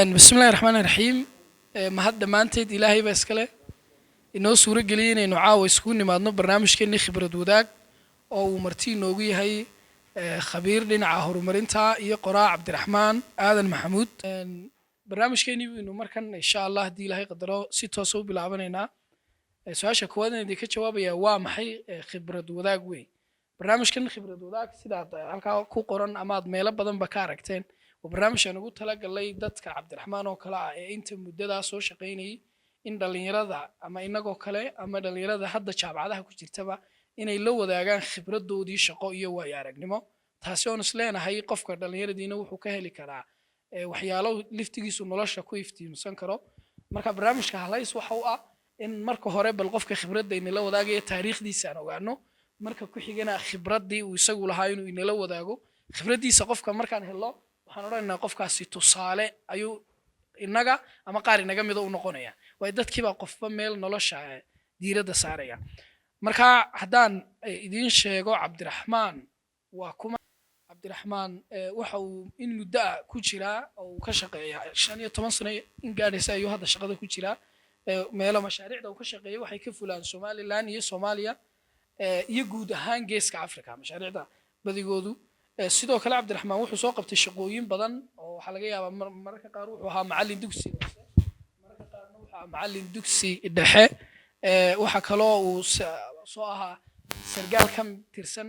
Bismillahi raxmaani raxiim. Mahad dhammaanteed Ilaahay baa iskale inoo suuro geliyey inaynu caawa iskugu nimaadno barnaamijkeenii Khibrad Wadaag, oo uu marti inoogu yahay khabiir dhinaca horumarinta iyo qoraa Cabdiraxmaan Aadan Maxamuud. Barnaamijkeenii baynu markan, insha Allah, haddii Ilaahay qadaro, si toosa u bilaabanaynaa. Su-aasha koowaad in idinka jawaabaya: waa maxay Khibrad Wadaag wey? Barnaamijkan Khibrad Wadaag, sidaad halkaa ku qoran ama aad meelo badanba ka aragteen, waa barnaamij aan ugu talagalay dadka Cabdiraxmaan oo kale ah ee inta muddadaa soo shaqaynayay, in dhallinyarada ama inagoo kale ama dhallinyarada hadda jaamacadaha ku jirtaba inay la wadaagaan khibradoodii shaqo iyo waayo aragnimo. Taasi oon is leenahay qofka dhallinyaradiina wuxuu ka heli karaa waxyaalo liftigiisu nolosha ku iftiimsan karo. Marka barnaamijka halays waxa u ah in marka hore bal qofka khibradda inala wadaagaya taariikhdiisa aan ogaano, marka ku xigana khibraddii uu isagu lahaa inuu inala wadaago khibraddiisa. Qofka markaan helo, waxaan odhanaynaa qofkaasi tusaale ayuu inaga ama qaar inaga mida u noqonaya, waayo dadkiibaa qofba meel nolosha diiradda saaraya. Marka haddaan idiin sheego Cabdiraxmaan waa kuma, Cabdiraxmaan waxa uu in muddo ah ku jiraa oo uu ka shaqeeya, 15 sano in gaadhaysa ayuu hadda shaqada ku jiraa. Meelo mashaariicda uu ka shaqeeya waxay ka fulaan Somaliland iyo Soomaaliya iyo guud ahaan Geeska Africa mashaariicda badigoodu. Sidoo kale Cabdiraxmaan wuxuu soo qabtay shaqooyin badan, oo waxaa laga yaabaa mararka qaar wuxuu ahaa macallin dugsi hoose, mararka qaarna wuxuu ahaa macallin dugsi dhexe. Waxaa kaloo uu soo ahaa sargaal ka tirsan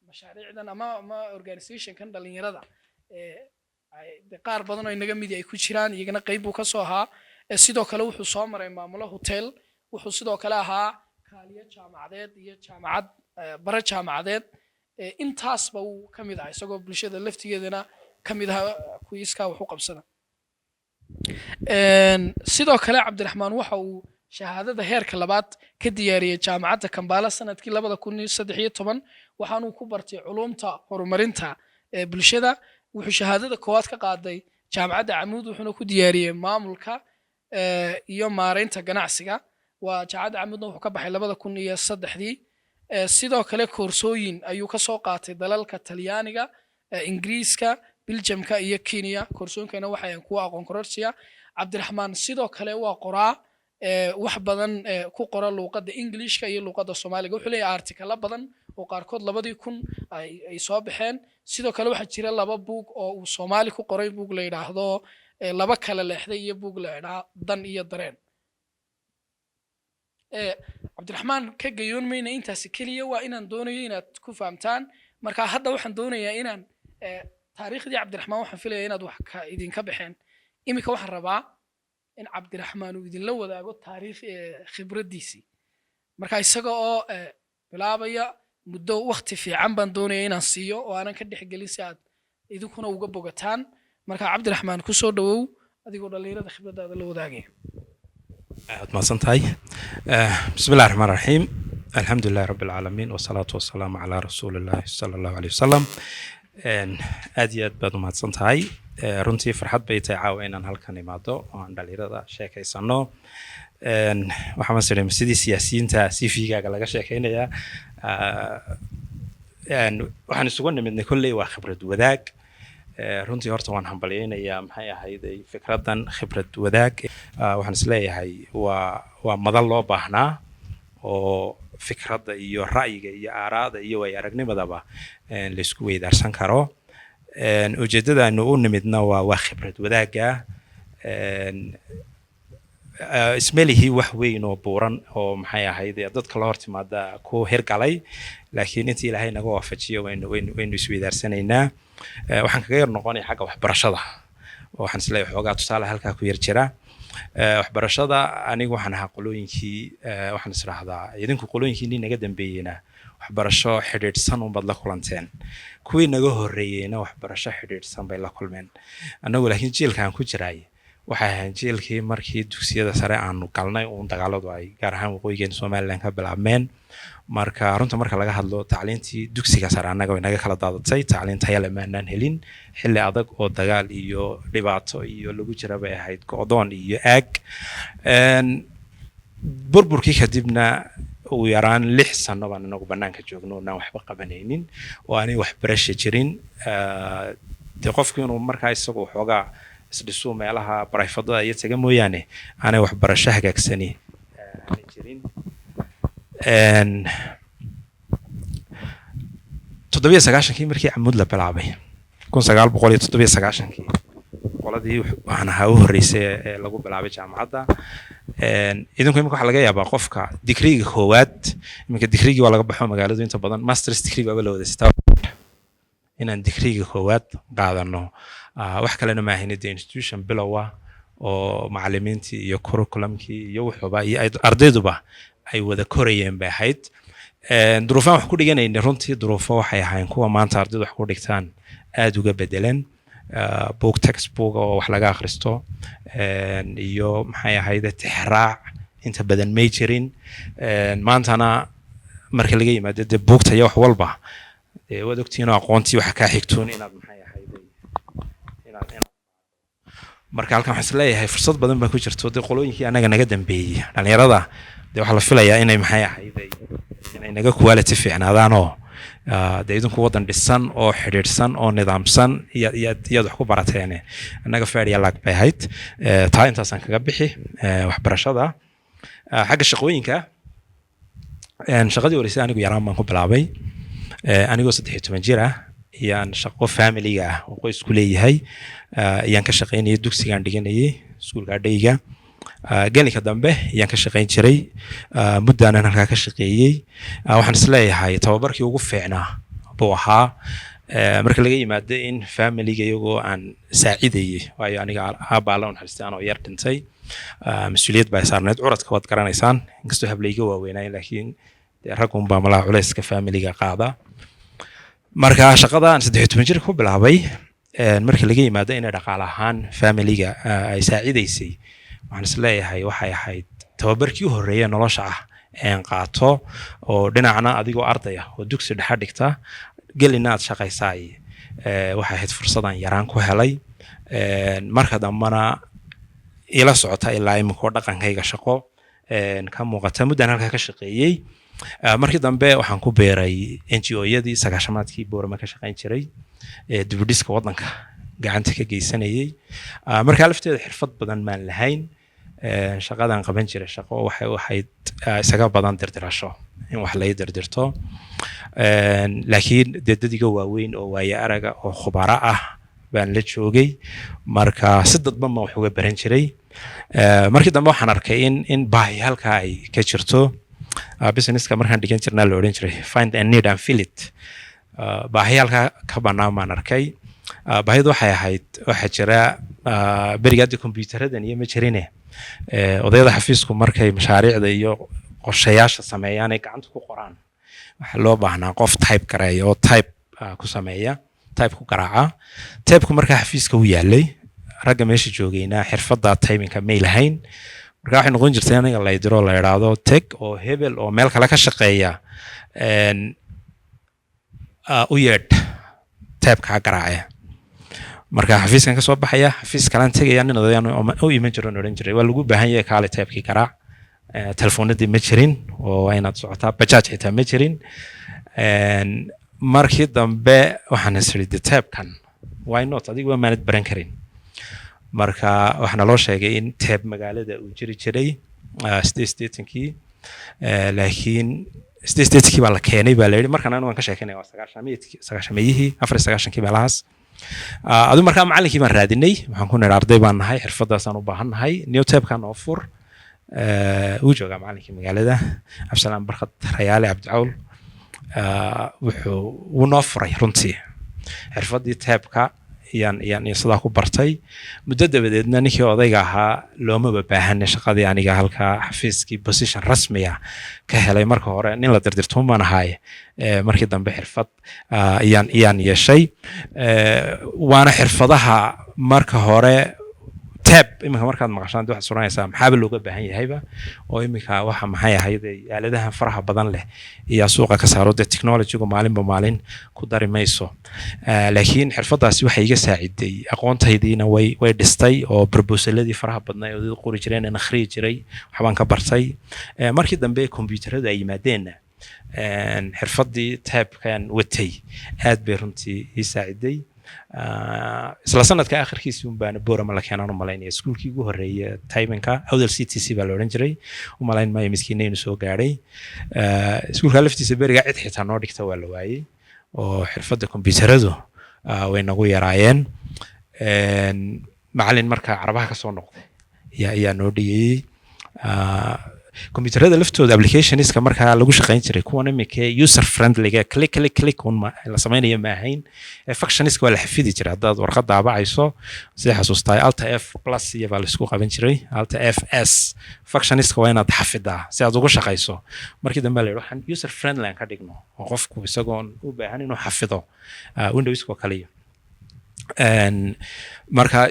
mashaariicdan ama organizationkan dhalinyarada dee qaar badan oo inaga midi ay ku jiraan, iyagana qayb buu ka soo ahaa. Sidoo kale wuxuu soo maray maamulo hotel, wuxuu sidoo kale ahaa kaaliyo jaamacadeed iyo jaamacad, bare jaamacadeed. Intaasba wuu ka mid ahaa, isagoo bulshada laftigeedana ka mid ahaa kuwii iskaa wax u qabsada. Sidoo kale Cabdiraxmaan waxa uu shahaadada heerka labaad ka diyaariyey Jaamacadda Kambala sanadkii 2013, waxaanuu ku bartay culuumta horumarinta ee bulshada. Wuxuu shahaadada koowaad ka qaaday Jaamacadda Camuud, wuxuuna ku diyaariyey maamulka iyo maareynta ganacsiga. Waa Jaamacadda Camuudna wuxuu ka baxay 2003-dii. Sidoo kale koorsooyin ayuu ka soo qaatay dalalka Talyaaniga, Ingiriiska, Biljamka iyo Kenya. Koorsooyinkana waxay kuwa aqoon kororsiya. Cabdiraxmaan sidoo kale waa qoraa, wax badan ku qora luuqadda Englishka iyo luuqadda Soomaaliga. Wuxuu leeyahay artikalo badan oo qaarkood 2000 ay soo baxeen. Sidoo kale waxaa jira laba buug oo uu Soomaali ku qoray, buug la yidhaahdo Laba Kala Leexday iyo buug la yidhaahdo Dan iyo Dareen. Cabdiraxmaan ka gayoon mayna intaasi keliya, waa inaan doonayo inaad ku fahamtaan. Marka hadda waxaan doonayaa inaan taariikhdii Cabdiraxmaan, waxaan filaya inaad wax ka idinka baxeen. Iminka waxaan rabaa in Cabdiraxmaan uu idinla wadaago taariikh khibraddiisii. Marka isaga oo bilaabaya, muddo wakti fiican baan doonaya inaan siiyo oo aanan ka dhexgelin, si aad idinkuna uga bogataan. Marka Cabdiraxmaan, kusoo dhawow adigoo dhallinyarada khibraddaada la wadaagaya. Aad mahadsan tahay. Bismi illahi raxmaan raxiim, alxamdu lilahi rabbi alcaalamiin, wasalaatu wasalaamu calaa rasuuli illahi sala Allahu aleyh wasalam. Aad iyo aad baad u mahadsan tahay. Runtii farxad bay tahay caawa inaan halkan imaado oo aan dhalinyarada sheekaysano. Waxaa masiri sidii siyaasiyiinta CV-gaaga laga sheekaynayaa. Waxaan isugu nimidnay kolley waa khibrad wadaag. Runtii horta waan hambalyaynayaa, maxay ahayd, fikraddan Khibrad Wadaag. Waxaan isleeyahay waa madal loo baahnaa oo fikradda iyo ra'yiga iyo aaraada iyo waayo aragnimadaba laysku weydaarsan karo. Ujeeddada aynu u nimidna waa khibrad wadaagga. Ismelihii wax weyn oo buuran oo, maxay ahayd, dadka la hor timaada ku hirgalay, laakiin intii Ilaahay naga waafajiyo waynu isweydaarsanaynaa. Waxaan kaga yar noqonaya xagga waxbarashada. Waxaan isleeyahay xoogaa tusaale halkaa ku yar jira. Waxbarashada anigu waxaan ahaa qolooyinkii, waxaan israahdaa idinku qolooyinkii nin naga dambeeyeyna waxbarasho xidhiidhsan unbaad la kulanteen, kuwii naga horreeyeyna waxbarasho xidhiidhsan bay la kulmeen. Annagu laakiin jiilka aan ku jiraay waxay ahayn jiilkii markii dugsiyada sare aanu galnay uun dagaaladu ay gaar ahaan waqooyigeena Somaliland ka bilaabmeen. Marka runta marka laga hadlo, tacliintii dugsiga sare annaga way naga kala daadatay, tacliin tayo leh maanaan helin. Xilli adag oo dagaal iyo dhibaato iyo lagu jira bay ahayd, go'doon iyo aag. Burburkii kadibna ugu yaraan 6 sano baan inagu bannaanka joogno oonaan waxba qabanaynin oo aanay waxbarasha jirin. Dee qofku inuu markaa isagu xoogaa Isdhisuu meelaha private-ada iyo taga mooyaane aanay waxbarasho hagaagsani aanay jirin. 97-kii markii Camuud la bilaabay, 1997-kii, qoladii waxaan ahaa u horreysay ee lagu bilaabay jaamacadda. Idinku imika waxaa laga yaabaa qofka digriga koowaad, iminka digrigii waa laga baxo magaaladu, inta badan masters degree baaba la wada sitaa. Inaan digriga koowaad qaadano wax kalena maahayne dee institution bilowa oo macallimiintii iyo curriculumkii iyo wuxuuba iyo ardayduba ay wada korayeen bay ahayd. Duruufaan wax ku dhiganaynay runtii duruufo waxay ahayn kuwa maanta ardaydu wax ku dhigtaan aada uga bedelan. Book, textbook oo wax laga akhristo iyo maxay ahayd tixraac inta badan may jirin. Maantana marka laga yimaado dee buugta iyo wax walba, dee waad ogtihiin oo aqoontii waxa kaa xigtoon inaad maxay ahayd inaad. Marka halkan waxaan isleeyahay fursad badan baa ku jirto dee qolooyinkii annaga naga dambeeyey, dhalinyarada, dee waxaa la filayaa inay maxay ahayd inay naga quality fiicnaadaanoo dee idinku waddan dhisan oo xidhiidhsan oo nidaamsan iyaad wax ku barateene, annaga feedhiya laag bay ahayd. Taa intaasaan kaga bixi waxbarashada. Xagga shaqooyinka, shaqadii horeysay anigu yaraan baan ku bilaabay. Anigoo 13 jir ah iyaan shaqo familiga ah oo qoysku leeyahay ayaan ka shaqaynayay. Dugsigaan dhiganayay, iskuulka dhayga, gelinka dambe ayaan ka shaqayn jiray. Muddaanan halkaa ka shaqeeyey. Waxaan isleeyahay tababarkii ugu fiicnaa buu ahaa, marka laga yimaado in familiga iyagoo aan saacidayay, waayo aniga aabba alla u naxariistay anoo yar dhintay. Mas-uuliyad baa saarneyd curadka, waad garanaysaan, inkastoo hablayga waaweynaay, laakiin dee raggunbaa malaha culayska familiga qaada. Marka shaqada aan 13 jir ku bilaabay, marka laga yimaado inay dhaqaale ahaan familiga ay saacidaysay, waxaan isleeyahay waxay ahayd tababarkii u horreeya nolosha ah een qaato, oo dhinacna adigoo ardaya oo dugsi dhexe dhigta gelina aad shaqaysaay. Waxay ahayd fursadaan yaraan ku helay. Marka dambena ila socota ilaa iminkoo dhaqankayga shaqo ka muuqata. Muddaan halkaa ka shaqeeyey. Markii dambe waxaan ku biiray NGO-yadii sagaashamaadkii Boorama ka shaqayn jiray ee dibudhiska waddanka gacanta ka geysanayay. Markaa lafteeda xirfad badan maan lahayn. Shaqadan qaban jiray shaqo waxay u ahayd isaga badan dirdirasho, in wax lay dirdirto. Laakiin dee dad iga waaweyn oo waaye araga oo khubaro ah baan la joogay, marka si dadban baan wax uga baran jiray. Markii dambe waxaan arkay in baahi halkaa ay ka jirto. Businesska markaan dhigan jirnaa la odhan jiray "Find a need and fill it." Baahi halkaa ka bannaan baan arkay. Baahidu waxay ahayd, waxaa jira beriga hadda kombiyuutaradan iyo ma jirine, odayada xafiisku markay mashaariicda iyo qorshayaasha sameeyaan ay gacanta ku qoraan, waxaa loo baahnaa qof type gareeya oo type ku sameeya, type ku garaaca. Typeku markaa xafiiska u yaalay, ragga meesha joogayna xirfadda typingka may lahayn. Marka waxay noqon jirtay aniga laydiro, la idhaahdo teg oo hebel oo meel kale ka shaqeeya u yeedh, typekaa garaace. Marka xafiiskan kasoo baxaya, xafiis kalaan tegaya, nin odayaan u iman jiro oon odhan jiray, "Waa lagu baahan yahay, kaale typekii garaac." Telefoonadii ma jirin oo waa inaad socotaa, bajaaj xitaa ma jirin. Markii dambe waxaan is iri, de typekan why not, adigu waa maanad baran karin. Marka waxaana loo sheegay in tape magaalada uu jiri jiray 88-kii, laakiin 88-kii baa la keenay baa la yidhi. Markan anigu waan ka sheekanaya waa sagaashameeyihii, 94-kii meelahaas. Adigu markaa macallinkii baan raadinay, waxaan ku nidhi, "Arday baan nahay, xirfadaasaan u baahan nahay, new typekan noo fur." Wuu joogaa macallinkii magaalada, Cabdisalaam Barkad Rayaale Cabdicawl. Wuxuu wuu noo furay runtii xirfaddii typeka iyaan iyo sidaa ku bartay. Muddo dabadeedna ninkii odayga ahaa loomaba baahane shaqadii, aniga halkaa xafiiskii position rasmiya ka helay. Marka hore nin la dirdirtuun baan ahaaye, markii dambe xirfad iyaan yeeshay. Waana xirfadaha marka hore type iminka markaad maqashaan waxaad suranaysaa maxaaba looga baahan yahayba, oo iminka waxa maxay ahayd aaladahan faraha badan leh iyaa suuqa ka saaro, dee technologygu maalinba maalin ku dari mayso. Laakiin xirfadaasi waxay iga saaciday aqoontaydiina way dhistay, oo proposaladii faraha badnaa ee odayda qori jireen aan akhriyi jiray waxbaan ka bartay. Markii dambe kombiyuutaradu ay yimaadeenna, xirfadii typekan watay aad bay runtii ii saaciday. Isla sanadka akhirkiisii un baana Borama la keenaan u malaynaya iskuulkii ugu horreeyay typingka. Awdal CTC baa la odhan jiray. U malayn maayo miskiina inuu soo gaadhay. Iskuulka laftiisa beriga cid xitaa noo dhigta waa la waayey, oo xirfadda kombiyuutaradu way nagu yaraayeen. Macallin marka Carabaha ka soo noqday ayaa noo dhigayey. Kombiyuutarada laftooda applicationska markaa lagu shaqayn jiray, kuwan imika user friendlyga, click click click un la samaynayo ma ahayn. Functionska waa la xafidi jiray. Haddaad warqad daabacayso, sida xasuustaay, Alt F plus iyo baa la isku qaban jiray, Alt F S. Functionska waa inaad xafidaa si aad ugu shaqayso. Markii dambe la yidhi waxaan user friendly aan ka dhigno, oo qofku isagoon u baahan inuu xafido Windowska oo kaliya. Marka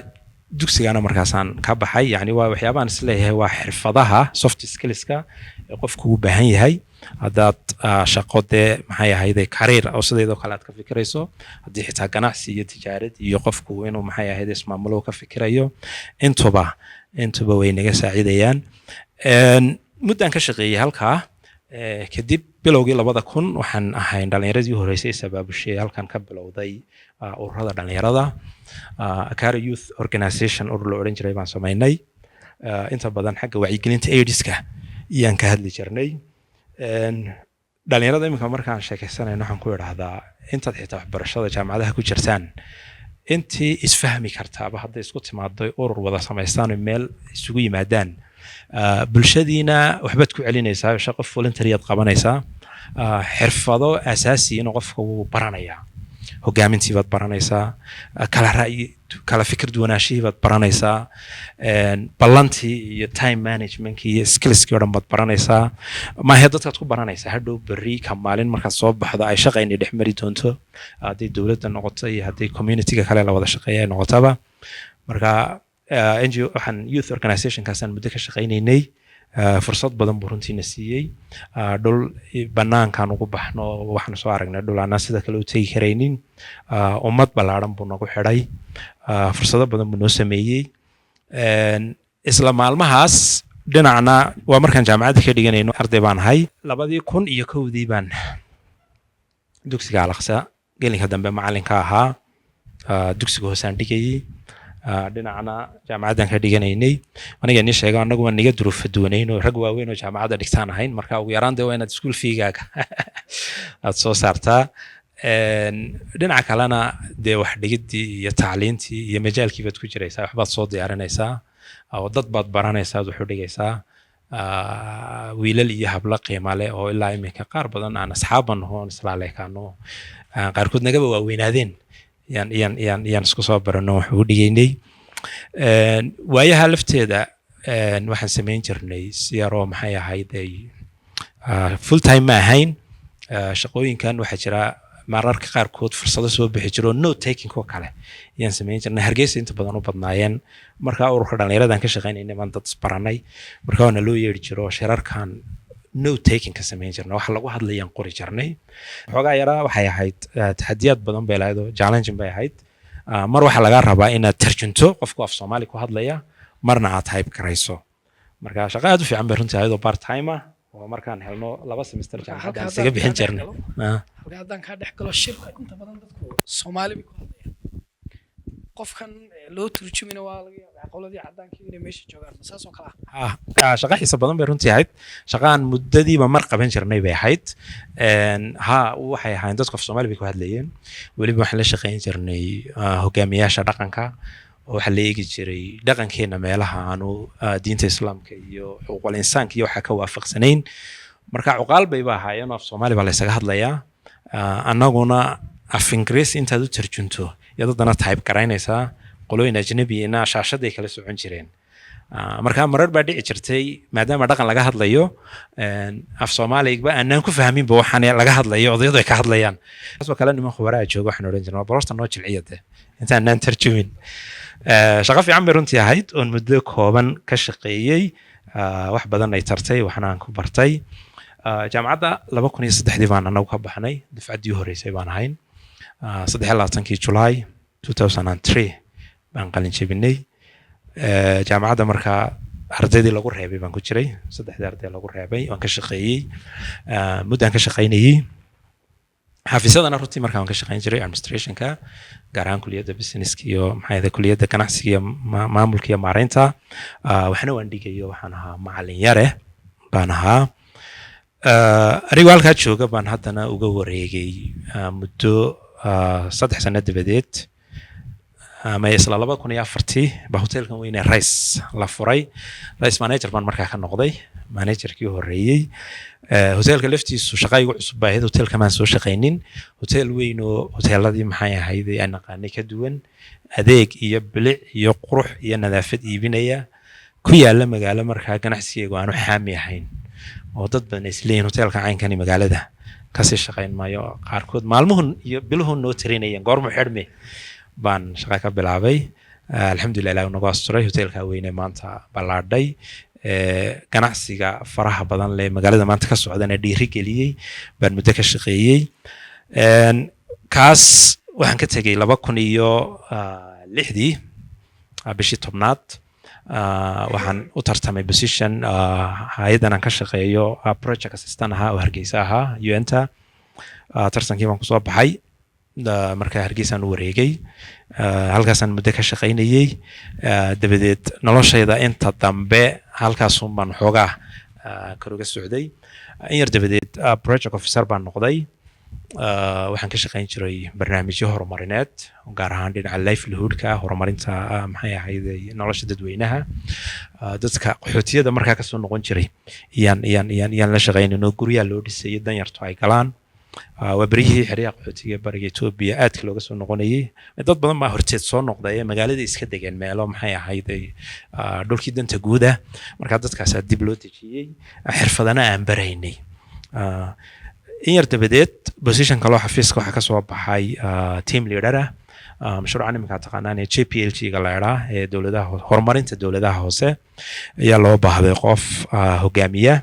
dugsigana markaasaan ka baxay. Yani waa waxyaabahan isleeyahay waa xirfadaha soft skillska ee qofku u baahan yahay haddaad shaqo dee, maxay ahayde, career oo sideedoo kale aad ka fikirayso, haddii xitaa ganacsi iyo tijaarad iyo qofku inuu, maxay ahayde, ismaamulo ka fikirayo, intuba way naga saacidayaan. Muddaan ka shaqeeyey halkaa. Kadib bilowgii 2000 waxaan ahayn dhalinyaradii u horreysay is abaabushay halkan ka bilowday ururada dhalinyarada. Akara Youth Organization urur la odhan jiray baan samaynay. Inta badan xagga wacyigelinta AIDSka iyaan ka hadli jirnay. Dhalinyarada iminka markaan sheekaysanayno waxaan ku idhaahdaa, intaad xitaa waxbarashada jaamacadaha ku jirtaan, intii isfahmi kartaaba hadday isku timaado, urur wada samaystaan oo meel isugu yimaadaan, bulshadiina waxbaad ku celinaysaa, shaqo voluntary aad qabanaysaa, xirfado asaasi inuu qofka wuu baranayaa, hogaamintii baad baranaysaa, kala ra'yi, kala fikir duwanaashihii baad baranaysaa, ballantii iyo time managementkii iyo skillskii o dhan baad baranaysaa. Maahe dadkaad ku baranaysaa hadhow berri ka maalin markaad soo baxdo ay shaqayni dhex mari doonto, hadday dowladda noqoto iyo hadday communityga kale la wada shaqeeya ay noqotaba. Marka NGO waxaan youth organizationkaasaan muddo ka shaqaynaynay. Fursad badan buu runtiina siiyey. Dhul banaankaan ugu baxno, waxaanu soo aragnay dhul aanaan sida kale u tegi karaynin. Ummad ballaaran buu nagu xidhay. Fursado badan buu noo sameeyey. Isla maalmahaas dhinacna waa markaan jaamacadda ka dhiganayno, arday baan ahay. 2001dii baan dugsiga Alaqsa gelinka dambe macalinka ahaa. Dugsiga hoosaan dhigayey, dhinacna jaamacaddan ka dhiganaynay. Aniga nii sheego, annagu waan niga duruufa duwanayn oo rag waaweyn oo jaamacadda dhigtaan ahayn. Marka ugu yaraan dee waa inaad school feegaaga aad soo saartaa. Dhinaca kalena dee wax dhigiddii iyo tacliintii iyo majaalkii baad ku jiraysaa, waxbaad soo diyaarinaysaa oo dad baad baranaysaa, aad wax u dhigaysaa. Wiilal iyo hablo qiima leh oo ilaa iminka qaar badan aan asxaabban naho, oon isla aleekaano, qaarkood nagaba waaweynaadeen, yaan isku soo barano, wax ugu dhigaynay. Waayaha lafteeda waxaan samayn jirnay si yaroo, maxay ahayd, ay full time ma ahayn. Shaqooyinkan waxaa jira mararka qaarkood fursado soo bixi jiro, note taking oo kale ayaan samayn jirnay. Hargeysa inta badan u badnaayeen. Marka ururka dhallinyaradan ka shaqaynaynay baan dad isbaranay. Marka waana loo yeeri jiro, shirarkan note taking ka samayn jirnay, waxa lagu hadlayaan qori jirnay. Xoogaa yaraa waxay ahayd taxadiyaad badan bay lahayd oo challenging bay ahayd. Mar waxaa lagaa rabaa inaad tarjunto qofku af Soomaali ku hadlaya, marna aad type garayso. Marka shaqo aad u fiican bay runtii ahayd oo part time ah, oo markaan helno 2 semester Marka halka jaamacadda aan isaga haddaan bixin kaa dhex jirnay. galo, halka haddaan kaa dhex galo, shirka inta badan dadku Soomaali bay ku hadlayaan. Qofkan loo turjumina waa laga yaabaa qoladii cadaankii inay meesha joogaan, ma saas oo kale ah? Shaqo xiisa badan bay runtii ahayd. Shaqo aan muddadiiba mar qaban jirnay bay ahayd. Ha, waxay ahaayeen dadku af Soomaali bay ku hadlayeen. Weliba waxaan la shaqayn jirnay hogaamiyaasha dhaqanka, oo waxaa la eegi jiray dhaqankeena meelaha aanu diinta Islaamka iyo xuquuqul insaanka iyo waxaa ka waafaqsanayn. Marka cuqaal bayba ahaayeen oo af Soomaali baa laysaga hadlayaa. Annaguna af Ingiriis intaad u tarjunto iyaad haddana type garaynaysaa. Qolooyin ajnabiyina shaashaday kala socon jireen. Marka marar baa dhici jirtay, maadaama dhaqan laga hadlayo, af Soomaaliga aanaan ku fahminba waxaan laga hadlayo, odayadu ay ka hadlayaan. Taasoo kale niman khubaraa jooga waxaan odhan jirnay, "Waa balorta noo jilciya de intaanaan tarjumin." Shaqo fiican bay runtii ahayd oon muddo kooban ka shaqeeyey. Wax badan ay tartay, waxna aan ku bartay. Jaamacadda 2003dii baan anagu ka baxnay, dufcaddii u horreysay baan ahayn. 23-kii July 2003 baan qalin jebinay. Jaamacadda markaa ardaydii lagu reebay baan ku jiray, saddexdii arday lagu reebay. Waan ka shaqeeyey. Muddaan ka shaqaynayey xafiisyadana runtii. Markaa waan ka shaqayn jiray administrationka. Gaar ahaan kuliyadda businesska iyo, maxay ahayd, kuliyadda ganacsiga iyo maamulka iyo maareynta. Waxna waan dhigayo, waxaan ahaa macalin yare baan ahaa. Anigoo halkaa jooga baan haddana uga wareegay muddo 3 sano dabadeed, ama isla 2004-tii baa hotelkan weyne Rice la furay. Rice manager baan markaa ka noqday, managerkii horeeyey. Hotelka laftiisu shaqa igu cusub baa ahayd. Hotelka maan soo shaqaynin. Hotel weyn oo hoteeladii, maxay ahayd, ee aan naqaanay ka duwan, adeeg iyo bilic iyo qurux iyo nadaafad iibinaya, ku yaala magaalo markaa ganacsigeegu aanu xaami ahayn, oo dad badan isleeyihin hotelka caynkani magaalada kasii shaqayn maayo, qaarkood maalmuhun iyo biluhun noo tirinayeen goormu xidhmi, baan shaqa ka bilaabay. Alxamdulillah, ilaah nagu asturay. Hotelka weyne maanta ballaadhay, ganacsiga faraha badan leh magaalada maanta ka socdana dhiiri geliyey baan muddo ka shaqeeyey. Kaas waxaan ka tegey 2006-dii, bishii 10aad. Waxaan u tartamay position hay-addan aan ka shaqeeyo, project assistant ahaa oo Hargeysa ahaa, UN-ta. Tartankii baan kusoo baxay. Markaa Hargeysaan u wareegay. Halkaasaan muddo ka shaqaynayey. Dabadeed noloshayda inta dambe halkaasun baan xoogaa kor uga socday. In yar dabadeed project officer baan noqday. Waxaan ka shaqayn jiray barnaamijyo horumarineed, gaar ahaan dhinaca livelihoodka, horumarinta, maxay ahayd, nolosha dadweynaha. Dadka qaxootiyada markaa kasoo noqon jiray iyaan la shaqaynayn oo guryaha loo dhisayay danyartu ay galaan. Waa beryihii xeryaha qaxootiga bariga Etoobiya aadka looga soo noqonayay. Dad badan baa horteed soo noqday ee magaalada iska degeen, meelo, maxay ahayd, dhulkii danta guuda. Markaa dadkaasaa dib loo dejiyey, xirfadana aan baraynay. In yar dabadeed position kaloo xafiiska waxaa kasoo baxay team leader ah. Mashruucan iminka taqaanaan ee JPLG ga la idhaa ee dowladaha horumarinta dowladaha hoose ayaa loo baahday qof hogaamiya,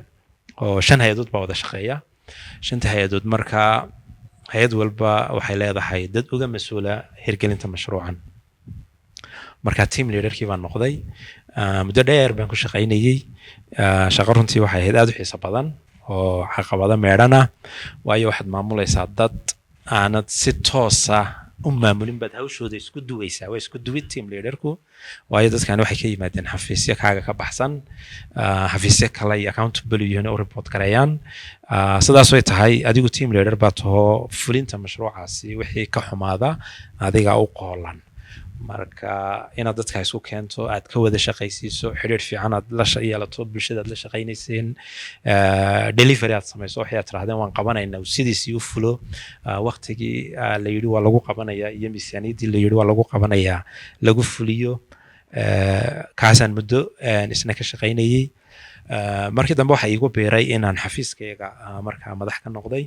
oo shan hay-adood baa wada shaqeeya. Shanta hay-adood markaa hay-ad walba waxay leedahay dad uga mas-uula hirgelinta mashruucan. Marka team leaderkii baan noqday. Muddo dheer baan ku shaqaynayey. Shaqo runtii waxay ahayd aad u xiiso badan oo caqabado meedhana, waayo waxaad maamulaysaa dad aanad si toosa u maamulin baad hawshooda isku duwaysaa. Waa isku duwid team leaderku, waayo dadkani waxay ka yimaadeen xafiisyo kaaga ka baxsan, xafiisyo kale iyo accountable yihiin oo u report gareeyaan. Sidaas way tahay, adigu team leader baa tahoo fulinta mashruucaasi wixii ka xumaada adiga u qoolan. Marka inaad dadka isku keento, aad ka wada shaqaysiiso, xidhiir fiican aad la yeelato bulshada aad la shaqaynayseen, delivery aad samayso, waxay aad tirahdeen waan qabanaynaa uu sidiisii u fulo, waqtigii la yidhi waa lagu qabanayaa iyo miisaaniyaddii la yidhi waa lagu qabanayaa lagu fuliyo. Kaasaan muddo isna ka shaqaynayey. Markii dambe waxaa iigu biiray inaan xafiiskayga markaa madax ka noqday,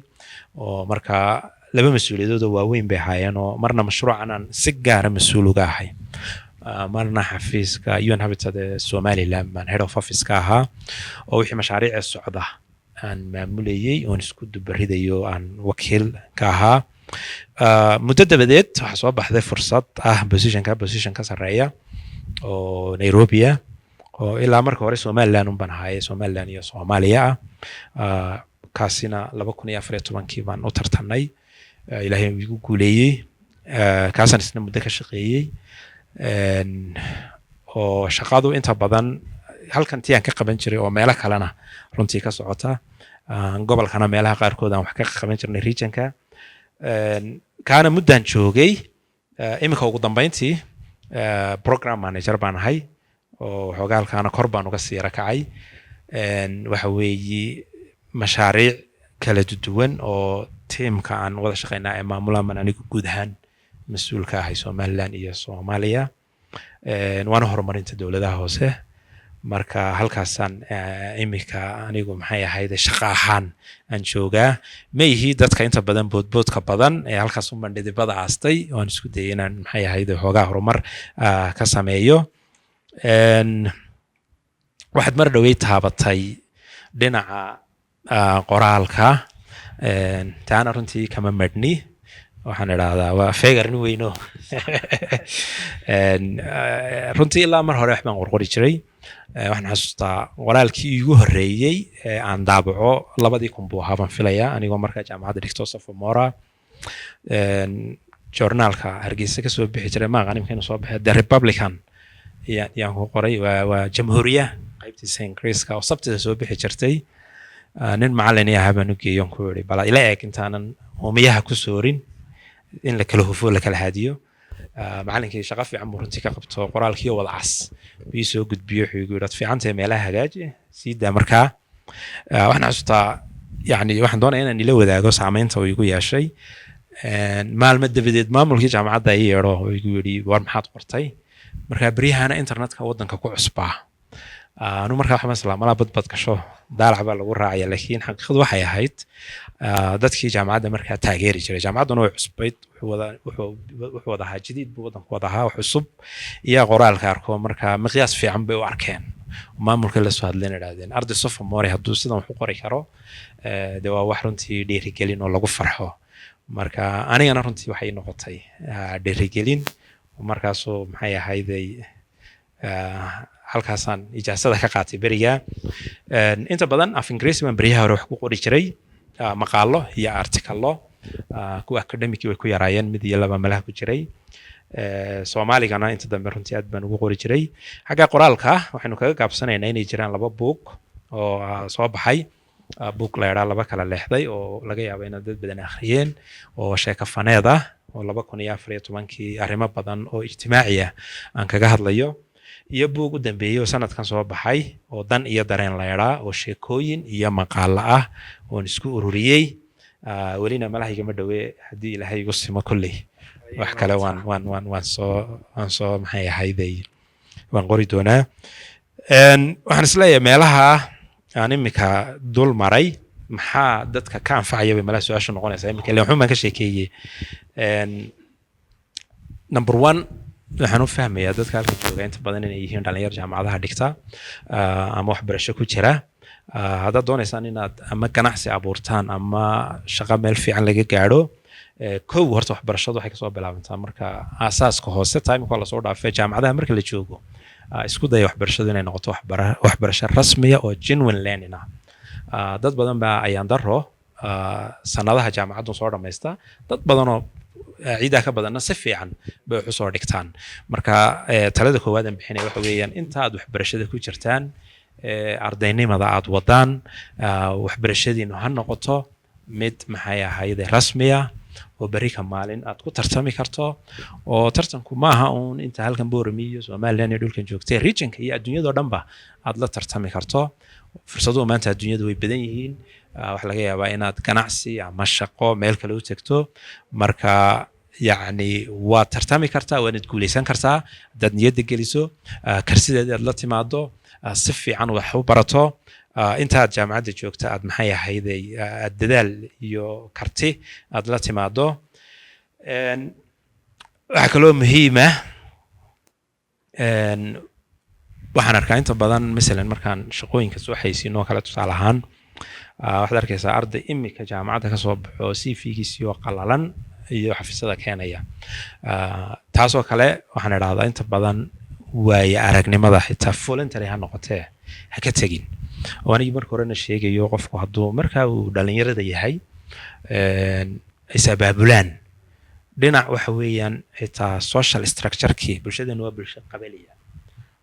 oo markaa laba mas-uuliyadood oo waaweyn bay ahaayeen, oo marna mashruucan aan si gaara mas-uul uga ahay, marna xafiiska UN Habitat ee Somaliland baan head of office ka ahaa, oo wixii mashaariica socda aan maamulayey oon isku dubaridayo aan wakiil ka ahaa. Muddo dabadeed waxaa soo baxday fursad ah positionka position ka sarreeya oo Nairobi ah, oo ilaa marka hore Somaliland un baan ahaaye, Somaliland iyo Soomaaliya ah. Kaasina 2014-kii baan u tartanay. Ilaahay uu igu guuleeyey. Kaasaan isna muddo ka shaqeeyey, oo shaqadu inta badan halkan tii aan ka qaban jiray oo meelo kalena runtii ka socota, gobolkana meelaha qaarkood aan wax ka qaban jirnay, regionka. Kaana muddaan joogay. Iminka ugu dambeyntii program manager baan ahay, oo waxoogaa halkaana kor baan uga sii rakacay. Waxa weeyi mashaariic kala duwan oo tiimka aan wada shaqeynaa ee maamulaan baan anigu guud ahaan mas-uul ka ahay Somaliland iyo Soomaaliya. Waana horumarinta dowladaha hoose. Marka halkaasaan iminka anigu, maxay ahayd, shaqo ahaan aan joogaa. Ma ihi dadka inta badan boodboodka badan ee halkaas unbaan dhidibada aastay oo aan isku dayay inaan, maxay ahayd, xoogaa horumar ka sameeyo. Waxaad mar dhowey taabatay dhinaca qoraalka. Taana runtii kama madhni. Waxaan idhaahdaa waa feegarni weyno. Runtii ilaa mar hore wax baan qorqori jiray. Waxaan xasuustaa qoraalkii iigu horreeyey ee aan daabaco 2000 buu ahaa baan filayaa, anigoo markaa jaamacadda dhigto sophomore. Journalka Hargeysa kasoo bixi jiray, maaqa imika inuu soo baxay, The Republican yaan ku qoray. Waa Jamhuuriya qaybtiisa Ingiriiska oo Sabtida soo bixi jirtay. Nin macallin i ahaa baan u geeyo, ku yidhi, "Bala ila eeg intaanan uumiyaha ku soorin, in la kala hufo, la kala haadiyo." Macallinkii shaqo fiican buu runtii ka qabto. Qoraalkii oo wada cas buu ii soo gudbiyo. Wuxuu igu yidhi, "Ad fiicantahay, meelaha hagaaji, sii daa." Markaa waxaan xasuustaa, yani waxaan doonaya inaan ila wadaago saameynta uu igu yeeshay. Maalmo dabadeed maamulkii jaamacadda ii yeedho oo igu yidhi, "War maxaad qortay?" Marka beryahana internetka waddanka ku cusbaa. Anu markaa waxaan islaa malaa badbad gasho, daalac baa lagu raacaya, laakiin xaqiiqadu waxay ahayd dadkii jaamacadda markaa taageeri jiray. Jaamacadduna way cusbayd, wuxuu wada ahaa jadiid buu waddanku wada ahaa, wax cusub iyo qoraalka arko. Marka miqyaas fiican bay u arkeen, maamulka la soo hadleen, idhahdeen, "Arday sophomore hadduu sidan wax u qori karo, dee waa wax runtii dhiirigelin oo lagu farxo." Marka anigana runtii waxay noqotay dhiirigelin. Markaasuu maxay ahayday, halkaasaan ijaasada ka qaatay beriga. Inta badan af Ingiriisi baan beryaha hore wax ku qori jiray, maqaalo iyo articalo. Kuwa academic way ku yaraayeen, mid iyo laba malaha ku jiray. Soomaaligana inta dambe runtii aad baan ugu qori jiray. Xagga qoraalka waxaynu kaga gaabsanaynaa inay jiraan laba buug oo soo baxay. Buug la idhaa Laba Kala Leexday, oo laga yaabo inaad dad badan akhriyeen, oo sheeko faneed ah, oo 2014-kii arrimo badan oo ijtimaaci ah aan kaga hadlayo, iyo buug u dambeeyey oo sanadkan soo baxay oo Dan iyo Dareen la idhaa, oo sheekooyin iyo maqaalo ah oon isku ururiyey. Welina malaha igama dhowe, haddii Ilaahay igu simo kolley wax kale waan soo maxay ahayday, waan qori doonaa. Waxaan isleeyahay meelaha aan imika dul maray maxaa dadka ka anfacaya bay malaha su-aashu noqonaysaa imika, ileen waxun baan ka sheekeeyey. Number one, waxaan u fahmayaa dadka halka jooga inta badan inay yihiin dhalinyar jaamacadaha dhigta ama waxbarasho ku jira. Haddaad doonaysaan inaad ama ganacsi abuurtaan ama shaqo meel fiican laga gaadho, kow horta waxbarashadu waxay kasoo bilaabantaa marka aasaaska hoose. Timeka waa lasoo dhaafay jaamacadaha marka la joogo. Isku daya waxbarashadu inay noqoto waxbarasho rasmiya oo genuine learning ah. Dad badan baa ayaan daro sanadaha jaamacaddu soo dhammaysta, dad badanoo ciidaa ka badanna si fiican bay wax usoo dhigtaan. Marka talada koowaad aan bixinaya waxa weeyaan, inta aad waxbarashada ku jirtaan, ardaynimada aad wadaan, waxbarashadiinu ha noqoto mid maxay ahayde rasmiya, oo berri ka maalin aad ku tartami karto. Oo tartanku maaha uun inta halkan Boorami iyo Somaliland iyo dhulkan joogtay, regionka iyo adduunyadoo dhanba aad la tartami karto. Fursaduhu maanta adduunyadu way badan yihiin. Waxaa laga yaabaa inaad ganacsi ama shaqo meel kale u tegto. Marka yacni waad tartami kartaa, waanaad guuleysan kartaa haddaad niyadda geliso, karsideeda aad la timaado, si fiican wax u barato, intaad jaamacadda joogta aad maxay ahayday, aad dadaal iyo karti aad la timaado. Waxaa kaloo muhiima, waxaan arkaa inta badan, masalan markaan shaqooyinka soo xaysiino oo kale, tusaale ahaan, waxaad arkaysaa arday imika jaamacadda kasoo baxo, CV-giisii oo qalalan iyo xafiisyada keenaya. Taasoo kale waxaan idhahdaa inta badan waaye aragnimada, xitaa voluntary ha noqotee, ha ka tegin. Oo anigii marka horena sheegayo, qofku hadduu marka uu dhalinyarada yahay is abaabulaan dhinac waxa weeyaan xitaa social structure-kii bulshadeenu waa bulsho qabaliya.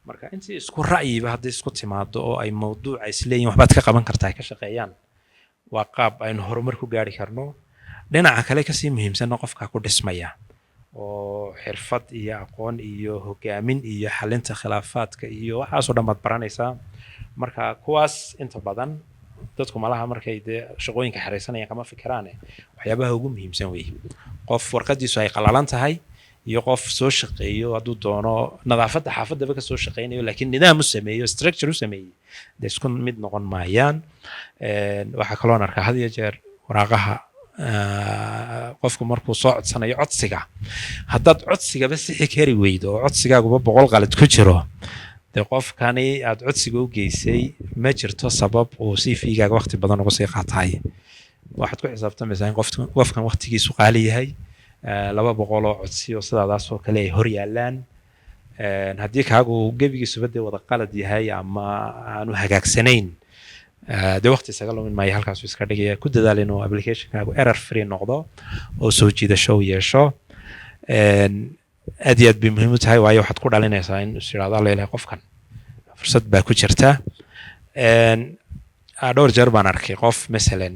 Marka intii isku ra'yiba hadday isku timaado oo ay mawduuca isleeyihin waxbaad ka qaban kartaa ay ka shaqeeyaan, waa qaab aynu horumar ku gaari karno. Dhinaca kale kasii muhiimsanna, qofka ku dhismaya oo xirfad iyo aqoon iyo hogaamin iyo xalinta khilaafaadka iyo waxaasoo dhan baad baranaysaa. Marka kuwaas inta badan dadku malaha markay dee shaqooyinka xeraysanayaan kama fikiraane, waxyaabaha ugu muhiimsan weeye. Qof warqadiisu ay qalalan tahay iyo qof soo shaqeeyo, hadduu doono nadaafadda xaafaddaba ka soo shaqeynayo, laakiin nidaam u sameeyo, structure u sameeyey, dee isku mid noqon maayaan. Waxaa kaloon arkaa had iyo jeer waraaqaha, qofku markuu soo codsanayo codsiga, haddaad codsigaba sixi kari weydo oo codsigaaguba 100 qalad ku jiro, dee qofkani aad codsiga u geysay ma jirto sabab uu CV-gaaga waqti badan uga sii qaataay. Waxaad ku xisaabtamaysaa in qofkan waqtigiisu qaali yahay, 200 oo codsi oo sidaadaas oo kale ay hor yaallaan. Haddii kaagu uu gebigiisuba dee wada qalad yahay ama aanu hagaagsanayn, dee waqti isaga lumin maayo, halkaasuu iska dhigaya. Ku dadaal inuu applicationkaagu error free noqdo oo soo jiidasho u yeesho. Aad iyo aad bay muhiim u tahay, waayo waxaad ku dhalinaysaa in is yidhahdo, "Alla ilahay, qofkan fursad baa ku jirta." Dhowr jeer baan arkay qof masalan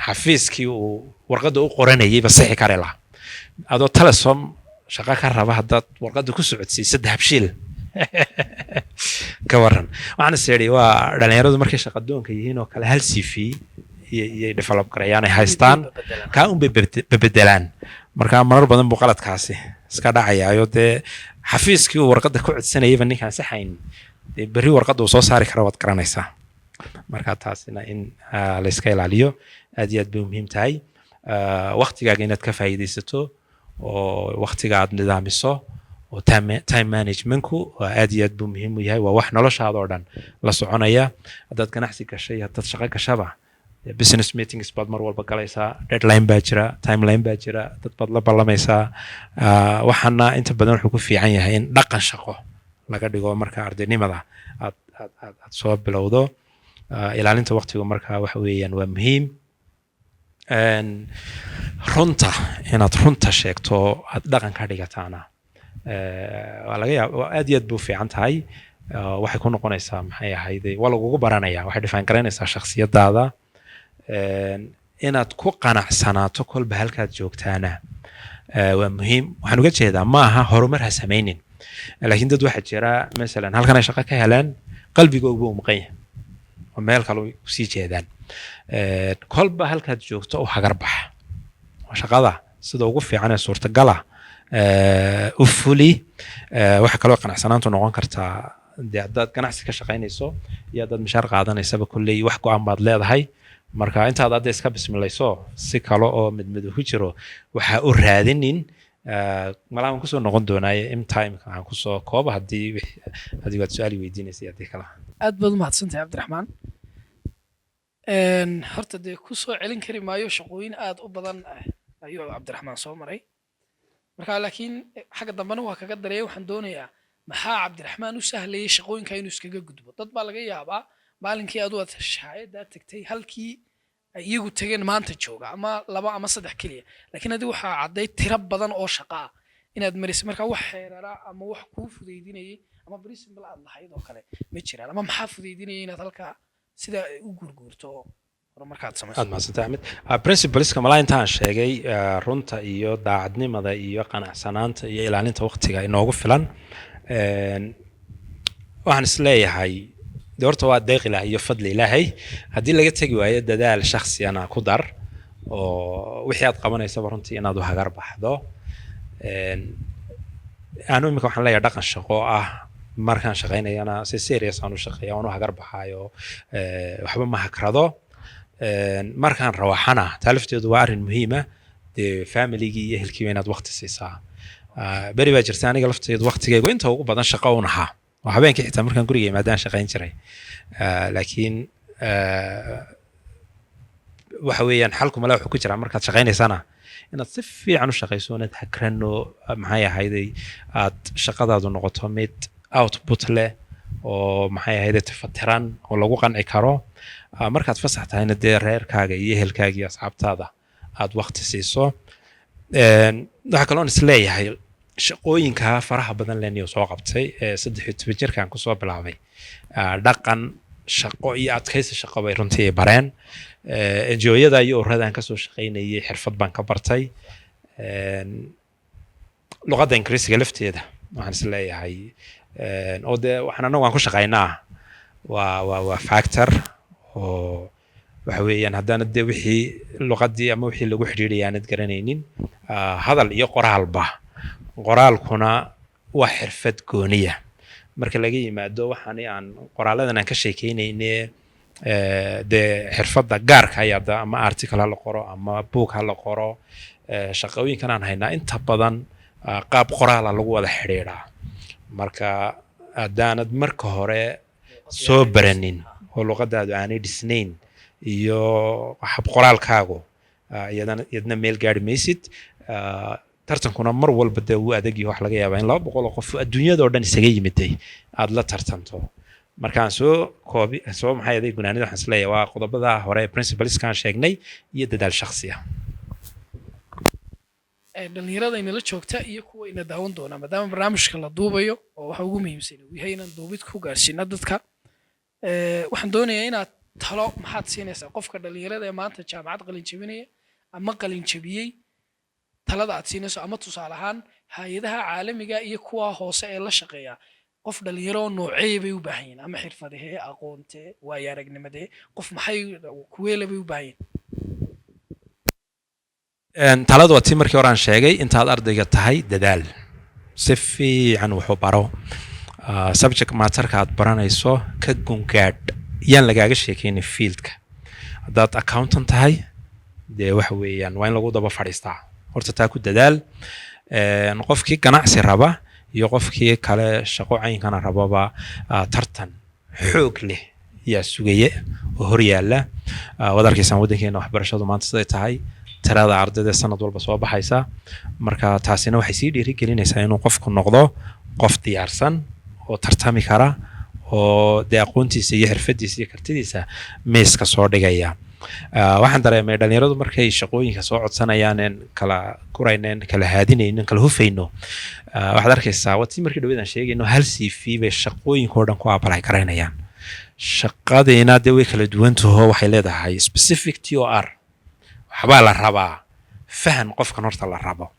xafiiskii uu warqadda u qoranayay ba sixi kari lahaa. Adoo Telesom shaqo ka raba, haddaad warqadda ku socodsiisa Dahabshiil, ka waran? Waxaan is idhi, waa dhalinyaradu markay shaqadoonka yihiin oo kale, hal CV iyo develop garayaan ay haystaan, kaa un bay bebedelaan. Marka marar badan buu qaladkaasi iska dhacayaayo. Dee xafiiskii uu warqadda ku codsanayayba ninkaan saxayn, dee berri warqadda uu soo saari kara waad garanaysaa. Marka taasina in la iska ilaaliyo aad iyo aad bay muhiim tahay. Waqtigaaga inaad ka faa'iidaysato oo waqtiga aad nidaamiso oo time managementku waa aad iyo aad buu muhiim u yahay. Waa wax noloshaada oo dhan la soconaya. Haddaad ganacsi gashay, haddaad shaqo gashaba, dee business meetings baad mar walba galaysaa, deadline baa jira, timeline baa jira, dad baad la ballamaysaa. Waxaana inta badan wuxuu ku fiican yahay in dhaqan shaqo laga dhigo marka ardaynimada aad soo bilowdo. Ilaalinta waqtigu marka waxa weeyaan waa muhiim. Runta, inaad runta sheegto, aad dhaqan ka dhigataana, waa laga yaab, waa aad iyo aad bay u fiican tahay. Waxay ku noqonaysaa, maxay ahayde, waa lagugu baranaya, waxay define garaynaysaa shakhsiyadaada. Inaad ku qanacsanaato kolba halkaad joogtaana waa muhiim. Waxaan uga jeedaa, ma aha horumar ha samaynin, laakiin dad waxaa jira masalan halkan ay shaqo ka heleen, qalbigoogu uu maqan yahay oo meel kale kusii jeedaan. Kolba halkaad joogto u hagar baxa oo shaqada sida ugu fiican ee suurtagala u fuli. Waxaa kaloo qanacsanaantu noqon kartaa, dee haddaad ganacsi ka shaqaynayso iyo haddaad mishaar qaadanaysaba, kolley wax go-aan baad leedahay. Marka intaad hadda iska bismilayso, si kale oo midmido ku jiro waxaa u raadinin. Malaha waan kusoo noqon doonaaye, imta imika aan kusoo kooba haddii adigu aad su-aal i weydiinaysa iyo haddii kale. Aad baad umahadsantahay, Cabdiraxmaan. Horta dee ku soo celin kari maayo, shaqooyin aad u badan ayuu Cabdiraxmaan soo maray. Marka laakiin xagga dambena waa kaga daraya. Waxaan doonayaa, maxaa Cabdiraxmaan u sahlayay shaqooyinka inuu iskaga gudbo? Dad baa laga yaabaa maalinkii adu aad shahaayaddaa tagtay halkii ay iyagu tageen maanta jooga, ama laba ama saddex keliya, laakiin adigu waxaa cadday tiro badan oo shaqa ah inaad marisay. Marka wax xeerara ama wax kuu fudaydinayay ama principle aad lahayd oo kale ma jiraan, ama maxaa fudaydinayay inaad halkaa sida u guurguurto oo horumarkaad samayso? Aad mahadsantay, Axmed. Principleska malaa intaan sheegay, runta iyo daacadnimada iyo qanacsanaanta iyo ilaalinta waqtiga inoogu filan. Waxaan is leeyahay, de horta waa deeq Ilaahay iyo fadli Ilaahay. Haddii laga tegi waayo, dadaal shakhsiyana ku dar oo wixii aad qabanaysaba runtii inaad u hagar baxdo. Anu imika waxaan leeyahay dhaqan shaqo ah, markaan shaqaynayana si serious aan u shaqeeya, waan u hagar baxaayo, waxba ma hakrado. Markaan rawaxana, taa lafteedu waa arrin muhiima, dee familigii iyo ehelkiiba inaad waqti siisaa. Beri baa jirta aniga lafteedu waqtigaygu inta ugu badan shaqo un ahaa, oo habeenkii xitaa markaan guriga imaadaan shaqayn jiray. Laakiin waxa weeyaan xalku male wuxuu ku jiraa, markaad shaqaynaysana inaad si fiican u shaqayso, inaad hagrano, maxay ahayday, aad shaqadaadu noqoto mid output leh oo, maxay ahayday, tifatiran oo lagu qanci karo. Markaad fasax tahayna, dee reerkaaga iyo ehelkaaga iyo asxaabtaada aad waqti siiso. Waxaa kaloon is leeyahay, shaqooyinka faraha badan leniyo soo qabtay ee 13 jirkan kusoo bilaabay, dhaqan shaqo iyo adkaysi shaqo bay runtii bareen. NGO-yada iyo ururadan kasoo shaqaynayay xirfad baan ka bartay. Luqadda Ingiriisiga lafteeda waxaan is leeyahay, oo dee waxaan anagu aan ku shaqaynaa waa factor, oo waxa weeyaan haddaana dee wixii luqaddii ama wixii lagu xidhiidhaya aanad garanaynin, hadal iyo qoraalba, qoraalkuna waa xirfad gooniya. Marka laga yimaado waxaani aan qoraaladan aan ka sheekeynayne, dee xirfadda gaarka ayaa ama article ha la qoro ama book ha la qoro, shaqooyinkan aan haynaa inta badan qaab qoraala lagu wada xidhiidhaa. Marka haddaanad marka hore soo baranin oo luqadaadu aanay dhisnayn iyo hab qoraalkaagu, iyadana iyadna meel gaari maysid. Tartankuna mar walba dee wuu adag yahay. Wax laga yaabaa in 200 oo qof adduunyada oo dhan isaga yimiday aad la tartanto. Markaan soo koobi, soo maxay aday, gunaanida, waxaan isleeyahay waa qodobada hore, principleskaan sheegnay iyo dadaal shakhsi ah. Dhalinyarada inala joogta iyo kuwa ina daawan doona, maadaama barnaamijka la duubayo oo waxa ugu muhiimsan uu yahay inaan duubid ku gaarsiino dadka, waxaan doonayaa inaad talo maxaad siinaysaa qofka dhalinyarada ee maanta jaamacad qalin jebinaya ama qalin jebiyey, talada aad siinayso, ama tusaale ahaan hay-adaha caalamiga iyo kuwa hoose ee la shaqeeya qof dhalinyaro oo nooceeya bay u baahan yihiin, ama xirfadahee, aqoontee, waayo aragnimadee, qof maxay kuweele bay u baahan yihiin? Taladu waa tii markii hore aan sheegay: intaad ardayga tahay dadaal, si fiican wuxuu baro. Subject matterka aad baranayso ka gungaadh, yaan lagaaga sheekaynin fieldka. Haddaad accountant tahay, dee waxa weeyaan waa in lagu daba fadhiistaa. Horta taa ku dadaal. Qofkii ganacsi raba iyo qofkii kale shaqo caynkana rababa, tartan xoog leh yaa sugaya oo hor yaalla. Waad arkaysaan waddankeena waxbarashadu maanta siday tahay, tirada ardayda sanad walba soo baxaysa. Marka taasina waxay sii dhiirigelinaysaa inuu qofku noqdo qof diyaarsan oo tartami kara oo dee aqoontiisa iyo xirfadiisa iyo kartidiisa miiska soo dhigaya. Waxaan dareemay dhalinyaradu markay shaqooyinka soo codsanayaan een kala gurayneen, kala haadinayno, kala hufayno, waxaad arkaysaa waa tii markii dhaweyd aan sheegayno, hal CV bay shaqooyinka oo dhan ku apply garaynayaan. Shaqadiina dee way kala duwan taho, waxay leedahay specific TOR, waxbaa la rabaa, fahan qofkan horta la rabo.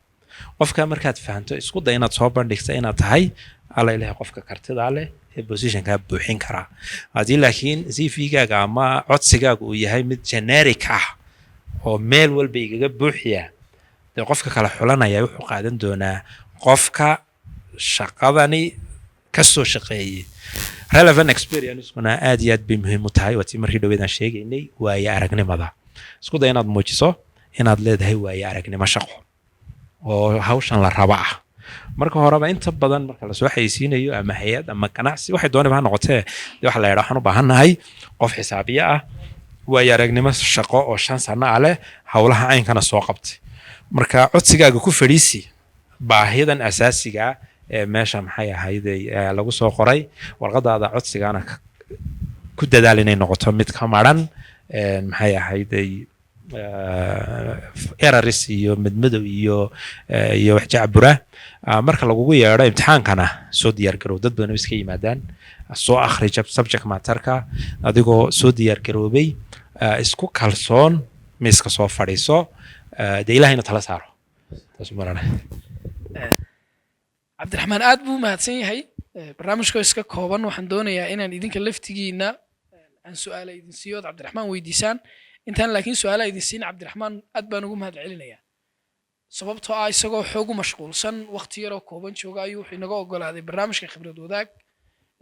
Qofka markaad fahanto, isku day inaad soo bandhigta inaad tahay alla ilahay qofka kartida leh ee positionkaa buuxin karaa. Haddii laakiin CV-gaaga ama codsigaaga uu yahay mid generic ah oo meel walba igaga buuxiya, dee qofka kala xulanaya wuxuu qaadan doonaa qofka shaqadani ka soo shaqeeyey. Relevant experience-kuna aad iyo aad bay muhiim u tahay. Waa tii markii dhaweyd aan sheegaynay, waaye aragnimada. Isku day inaad muujiso inaad leedahay waaye aragnimo shaqo oo hawshan la raba ah. Marka horeba inta badan marka lasoo xayeysiinayo ama hay-ad ama ganacsi, waxay doonayba ha noqotee, dee waxa la yidhaha waxaan u baahannahay qof xisaabiye ah, waayo aragnimo shaqo oo 5 sano ah leh, howlaha caynkana soo qabtay. Marka codsigaaga ku fadhiisi baahidan asaasiga ah ee meesha maxay ahayd ee lagu soo qoray. Warqadaada codsigaana ku dadaal inay noqoto mid ka maran maxay ahayday errors iyo madmadow iyo wax jacbura. Marka lagugu yeedho imtixaankana soo diyaar garow. Dad badan oo iska yimaadaan, soo akhri subject matterka adigoo soo diyaar garoobay, isku kalsoon, miiska soo fadhiiso, dee Ilaahayna tala saaro. Taas marana. Cabdiraxmaan aad buu u mahadsan yahay. Barnaamijkoo iska kooban, waxaan doonayaa inaan idinka laftigiina aan su-aala idin siiyo ood Cabdiraxmaan weydiisaan. Intaan laakiin su-aalaha idin siin, Cabdiraxmaan aad baan ugu mahad celinayaa, sababtoo ah isagoo xoog u mashquulsan, waqti yaroo kooban jooga, ayuu wuxuu inaga ogolaaday barnaamijka khibrad wadaag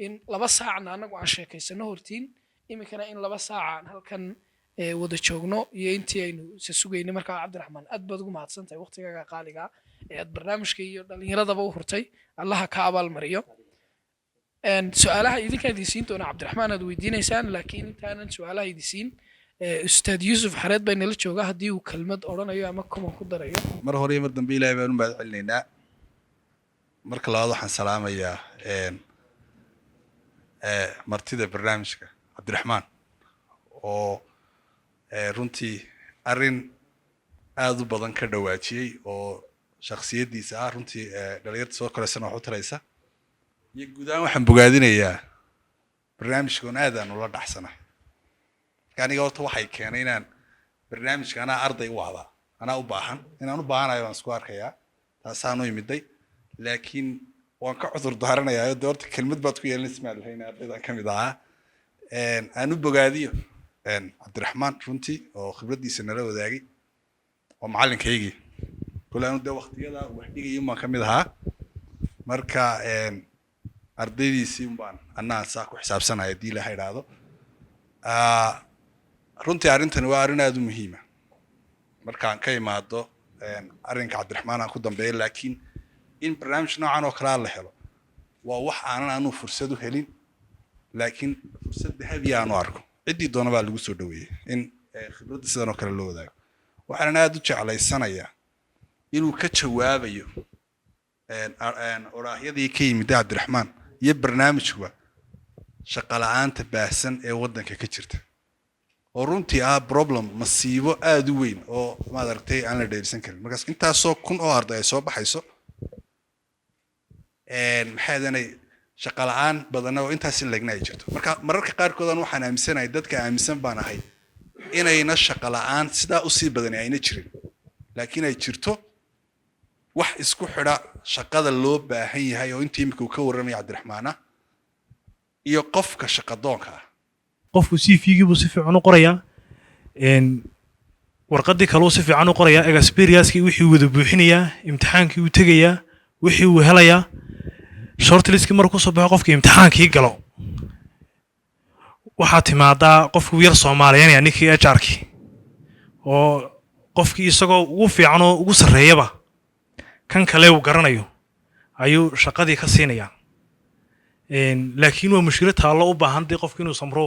in 2 saacna annagu aan sheekaysano hortiin, iminkana in 2 saaca aan halkan wada joogno iyo intii aynu isa sugaynay. Markaa Cabdiraxmaan, aad baad ugu mahadsan tahay waqtigaaga qaaliga ee aad barnaamijka iyo dhallinyaradaba u hurtay. Allaha ka abaalmariyo. Su-aalaha idinkaa idin siin doona, Cabdiraxmaan aad weydiinaysaan, laakiin intaanan su-aalaha idin siin, Ustaad Yuusuf Xareed baa inala jooga haddii uu kelmad odhanayo ama comment ku darayo. Mar hore iyo mar dambe Ilaahay baan u mahad celinaynaa. Marka labaad waxaan salaamayaa martida barnaamijka, Cabdiraxmaan, oo runtii arrin aada u badan ka dhawaajiyey oo shakhsiyaddiisa ah, runtii dhalinyarta soo koraysana wax u taraysa. Iyo guud ahaan waxaan bogaadinayaa barnaamijkan, aad aan ula dhacsanahay. Marka aniga horta waxay keenay inaan barnaamijka anaa arday u ahdaa, anaa u baahan, inaan u baahanayo baan isku arkayaa, taasaan u imiday. Laakiin waan ka cudur daaranayaa, de horta kelmad baad ku yeelanaysa maan lahayn, ardaydan ka mid ahaa. Aan u bogaadiyo Cabdiraxmaan runtii oo khibraddiisa nala wadaagay. Waa macallinkaygii kole, anu dee waqtiyada wax dhigayay baan ka mid ahaa. Marka ardaydiisii baan annaa saa ku xisaabsanaya haddii Ilaha idhaahdo. Runtii arrintani waa arrin aada u muhiima. Markaan ka imaado arrinka Cabdiraxmaan aan ku dambeeyo, laakiin in barnaamij noocan oo kalea la helo waa wax aanan anuu fursad u helin, laakiin fursad dahabi aanu arko. Ciddii doona baa lagu soo dhaweeyey in khibradda sidan oo kale loo wadaago. Waxaanan aada u jeclaysanayaa inuu ka jawaabayo oraahyadii ka yimid Cabdiraxmaan iyo barnaamijkuba shaqo la'aanta baahsan ee waddanka ka jirta. Oo runtii ah problem, masiibo aada u weyn oo maad aragtay aan la dheerisan karin. Markaas intaasoo kun oo arday ay soo baxayso, maxay adanay, shaqa la'aan badanna oo intaas in legna ay jirto. Marka mararka qaarkood aan waxaan aaminsanahay, dadka aaminsan baan ahay, inayna shaqa la'aan sidaa usii badani ayna jirin, laakiin ay jirto wax isku xidha shaqada loo baahan yahay oo intii imika uu ka warramaya Cabdiraxmaan ah iyo qofka shaqadoonka ah. Qofku CV-gii buu si fiican u qorayaa, warqaddii kaluu si fiican u qorayaa, experience-kii wixii wada buuxinayaa, imtixaankii uu tegayaa, wixii uu helayaa, shortlistkii markuu kusoo baxo, qofkii imtixaankii galo, waxaa timaadaa qofkii yar soomaaliyanaya ninkii HR-kii oo qofkii isagoo ugu fiican oo ugu sarreeyaba kan kale uu garanayo ayuu shaqadii ka siinayaa. Laakiin waa mushkilad taallo u baahan dee qofku inuu samro,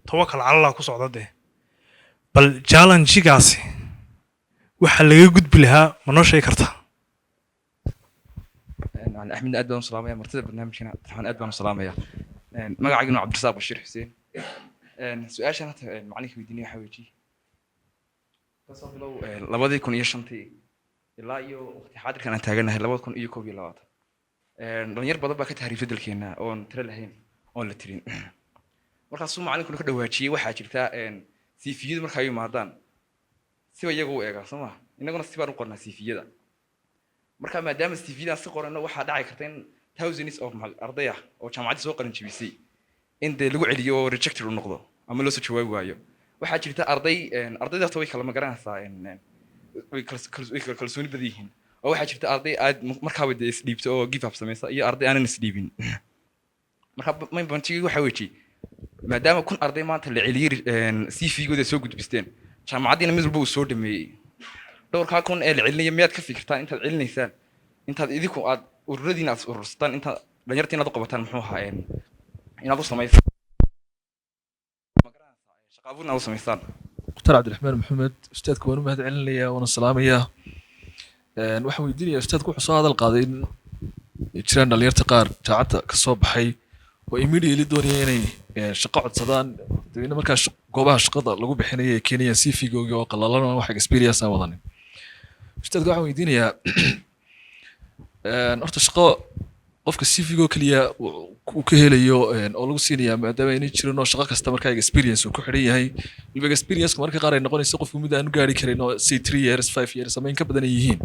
tawakal calallah ku socda dee. Bal challenge-gaasi waxa laga gudbi lahaa ma noo sheegi kartaa? Macalin Axmed, aad baan u salaamaya. Martida barnaamijkana, Cabdiraxmaan, aad baan u salaamaya. Magacayguna waa Cabdirasaaq Bashiir Xuseen. Su-aashan hata macalinka weydiinaya waxaa weeji: kasoo bilow 2005-tii ilaa iyo waqti xaadirkan aan taaganahay, 2021, dhalinyar badan baa ka tahriibtay dalkeena oon tiro lahayn, oon la tirin. Markaasuu macalinkuna ka dhawaajiyey, waxaa jirta CV-yadu marka ay yimaadaan siba iyaga u eegaa, soo ma? Innaguna sibaan u qornaa CV-yada. Marka maadaama CV-yadaan si qorano, waxaa dhaci karta in thousands of arday ah oo jaamacaddii soo qalin jebisay in dee lagu celiyo oo rejected u noqdo ama loo soo jawaabi waayo. Waxaa jirta arday, ardayda horta way kala magaranaysaa, way kala kalsooni badan yihiin, oo waxaa jirta arday aad markaaba dee isdhiibto oo give up samaysa iyo arday aanan isdhiibin. Marka main point-igii waxaa weji, maadaama 1000 arday maanta la celiyey CV-gooda soo gudbisteen, jaamacaddiina mid walba uu soo dhameeyey, dhowrkaa kun ee la celinaya, miyaad ka fikirtaan intaad celinaysaan, intaad idinku aad ururadiina aad is urursataan, intaad dhalinyarta inaad u qabataan, muxuu ahaa, inaad u samaysaan, shaqa abuur inaad u samaysaan? Mukhtaar Cabdiraxmaan Maxamed. Ustaadka waan u mahad celinayaa, waana salaamayaa. Waxaan weydiinayaa ustaadku, wuxuu soo hadal qaaday in ay jiraan dhalinyarta qaar jaacadda ka soo baxay oo immediately doonaya inay shaqo codsadaan, dabeedna markaa goobaha shaqada lagu bixinayo ay keenayaan CV-googa oo qalalan oo wax experience aan wadanin. Ustaadka waxaan weydiinayaa, horta shaqo qofka CV-go keliya uu ka helayo oo lagu siinayaa, maadaama aynay jirin oo shaqo kasta markaa experience uu ku xidhan yahay, waliba experience marka qaar ay noqonayso qofku mid aan u gaari karin oo say 3 years, 5 years ama in ka badan ay yihiin,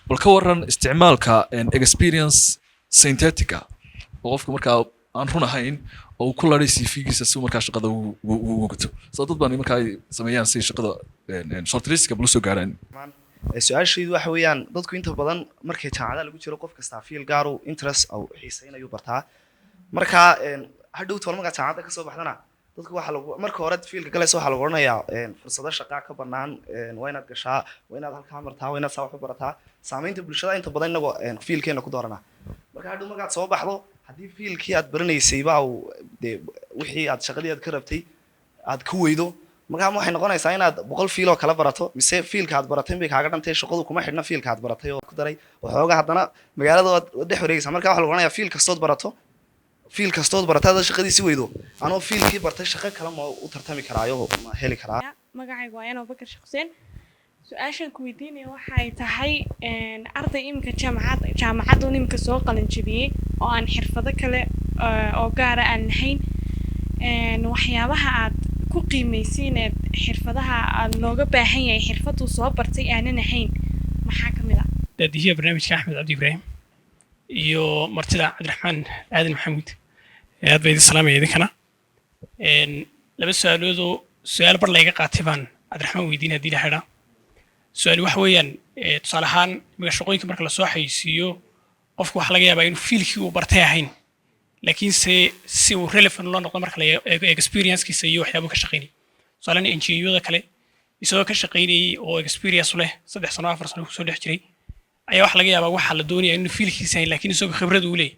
bal ka waran isticmaalka experience synthetic ah oo qofku markaa aan run ahayn oo uu ku laday CV-giisa si uu markaa shaqada ugu guto, soo dad baan markaa ay sameeyaan si shaqada shortlistka bal usoo gaaraan? Su-aashaydu waxa weeyaan, dadku inta badan markay jaamacadaha lagu jiro, qof kastaa field gaaru interest au xiisaynayu bartaa. Marka hadhow tool markaa jaamacadda kasoo baxdana, dadku waxaa lagu marka hore field-ka galaysa waxaa lagu odhanayaa fursado shaqaa ka bannaan, waa inaad gashaa, waa inaad halkaa martaa, waa inaad saa wax u barataa. Saamaynta bulshada inta badan inagoo field-keena ku dooranaa. Marka hadhow markaad soo baxdo, haddii field-kii aad baranaysay baa uu dee wixii aad shaqadii aad ka rabtay aad ka weydo, markaa waxay noqonaysaa inaad 100 field oo kala barato, mise field-ka aad baratay bay kaaga dhantay? Shaqadu kuma xidhna field-ka aad baratay oo ku daray waxooga, haddana magaalada waad dhex wareegaysaa. Marka waxaa lagu odhanayaa field kastood barato haddaad shaqadiisi weydo, anoo field-kii bartay shaqo kale ma u tartami karaayo, ma heli karaa? Magacaygu waa Yan Abubakar Sheekh Xuseen. Su-aashaan ku weydiinaya waxay tahay, arday iminka jaamacadun iminka soo qalin jebiyey oo aan xirfado kale oo gaara aan lahayn, waxyaabaha aad ku qiimaysiineed xirfadaha aad looga baahan yahay, xirfaduu soo bartay aanan ahayn, maxaa ka mid ah? Daadihiya barnaamijka Axmed Cabdi Ibraahim iyo martida Cabdiraxmaan Aadan Maxamuud, aad baa idin salaamaya idinkana. Laba su-aaloodoo su-aal bar layga qaatay baan Cabdiraxmaan weydiin haddii la xidhaa. Su-aal waxa weeyaan, tusaale ahaan imika shaqooyinka marka lasoo xayeysiiyo, qofku waxaa laga yaabaa inuu field-kii uu bartay ahayn, laakiinse si uu relevant loo noqdo marka la eego experiencekiisa iyo waxyaabuu ka shaqaynayay. Tusaalan NGO-yada kale isagoo ka shaqaynayay oo experience leh, 3 sano, 4 sano kusoo dhex jiray, ayaa waxa laga yaabaa waxaa la doonaya inuu field-kiisa ahayn, laakiin isagoo khibrad uu leeyahay.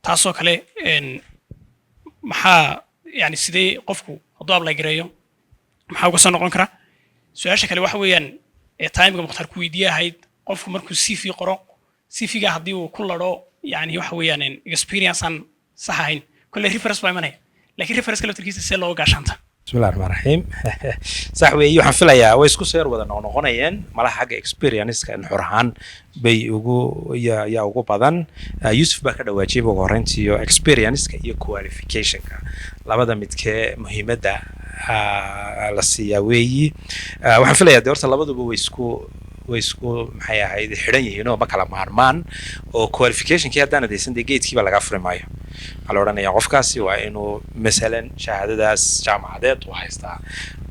Taasoo kale maxaa yani sidee qofku hadduu apply gareeyo maxaa uga soo noqon karaa? Su-aasha kale waxa weeyaan ee timeka Mukhtaar ku weydiiye ahayd, qofku markuu CV qoro, CV-ga haddii uu ku ladho yani waxa weeyaan experience aan sax ahayn, kolley reference baa imanaya, laakiin reference laftarkiisa see looga gaashaanta? Bismillahi raxmaan raxiim. Sax weeye, waxaan filayaa way isku seer wada noqnoqonayeen malaha. Xagga experience-ka nuxur ahaan bay ugu yaa ugu badan. Yusuf baa ka dhawaajiyay ugu horreyntii iyo experience-ka iyo qualification-ka labada midkee muhiimadda la siiyaa weeyi. Waxaan filayaa dee horta labaduba way isku maxay ahayd xidhan yihiin oo ma kala maarmaan, oo qualificationkii haddaan adaysan dee geedkiiba lagaa furi maayo. Waxaa la odhanayaa qofkaasi waa inuu masalan shahaadadaas jaamacadeed u haystaa.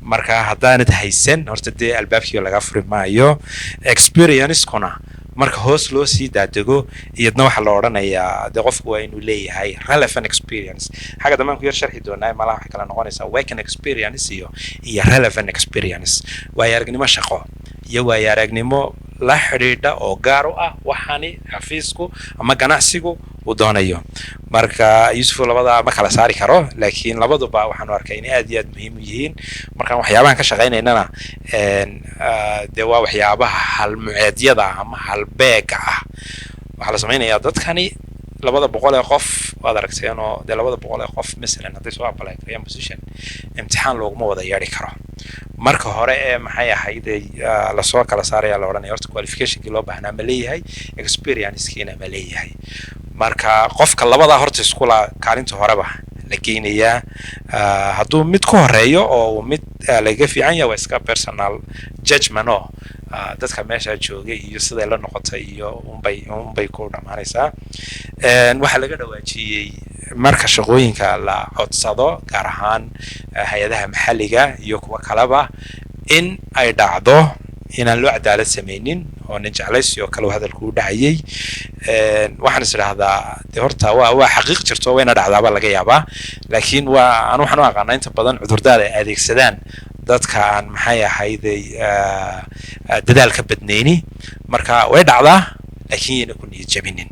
Marka haddaanad haysan, horta dee albaabkiiba lagaa furi maayo. Experience-kuna marka hoos loo sii daadego, iyadna waxaa la odhanayaa dee qofku waa inuu leeyahay relevant experience. Xagga dambe aan ku yar sharxi doonaa malaha. Waxay kala noqonaysaa working experience iyo relevant experience, waayo aragnimo shaqo iyo waayo aragnimo la xidhiidha oo gaar u ah waxani xafiisku ama ganacsigu uu doonayo. Marka Yuusuf, labadaa ma kala saari karo, laakiin labaduba waxaanu arkay inay aad iyo aad muhiim u yihiin. Markaan waxyaabahan ka shaqaynaynana dee waa waxyaabaha halmuceedyada ama halbeega ah. Waxaa la samaynayaa dadkani 200 ee qof waad aragteen, oo dee 200 ee qof masalan hadday soo apply gareeyaan position, imtixaan looguma wada yeedhi karo. Marka hore ee maxay ahayd lasoo kala saaraya, la odhanaya horta qualificationkii loo baahnaa ma leeyahay, experiencekiina ma leeyahay. Marka qofka labadaa horta iskula kaalinta horeba la geynayaa. Hadduu mid ku horeeyo oo uu mid lagaga fiican yahay, waa iska personal judgment oo dadka meesha joogay iyo siday la noqotay iyo unbay ku dhammaanaysaa. Waxaa laga dhawaajiyey marka shaqooyinka la codsado, gaar ahaan hay-adaha maxalliga iyo kuwa kaleba, in ay dhacdo inaan loo cadaalad samaynin oo nin jeclaysi oo kale hadalku u dhacayay. Waxaan is idhaahdaa de horta waa xaqiiq jirto, wayna dhacdaaba laga yaabaa, laakiin waa anu waxaan u aqaanaa inta badan cudurdaar ay adeegsadaan dadka aan maxay ahayday dadaalka badnayni. Marka way dhacdaa, laakiin yayna ku niyad jabinin.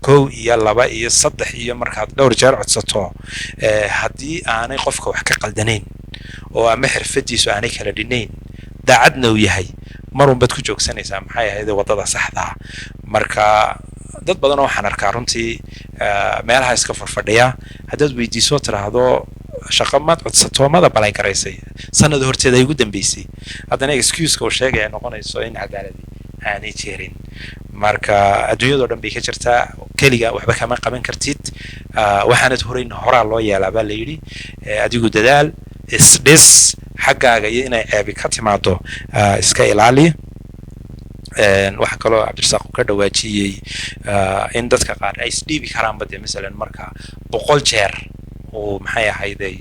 Kow iyo laba iyo saddex iyo markaad dhowr jeer codsato, haddii aanay qofka wax ka qaldanayn oo ama xirfadiisu aanay kala dhinayn, daacadna uu yahay, marun baad ku joogsanaysaa maxay ahayd waddada saxdaa. Marka dad badan oo waxaan arkaa runtii meelaha iska farfadhiya, haddaad weydiiso tiraahdo shaqo maad codsato, mada apply garaysay, sanad horteeda ay ugu dambeysay, haddana excuseka uu sheegaya noqonayso in cadaaladi aanay jirin. Marka adduunyadoo dhan bay ka jirtaa, keliga waxba kama qaban kartid. Waxaanad horeyn horaa loo yeelaa baa la yidhi. Adigu dadaal, isdhis xaggaaga iyo inay ceebi ka timaado iska ilaali. Waxaa kaloo Cabdirasaaq uu ka dhawaajiyey in dadka qaar ay isdhiibi karaanba dee masalan marka 100 jeer uu maxay ahayday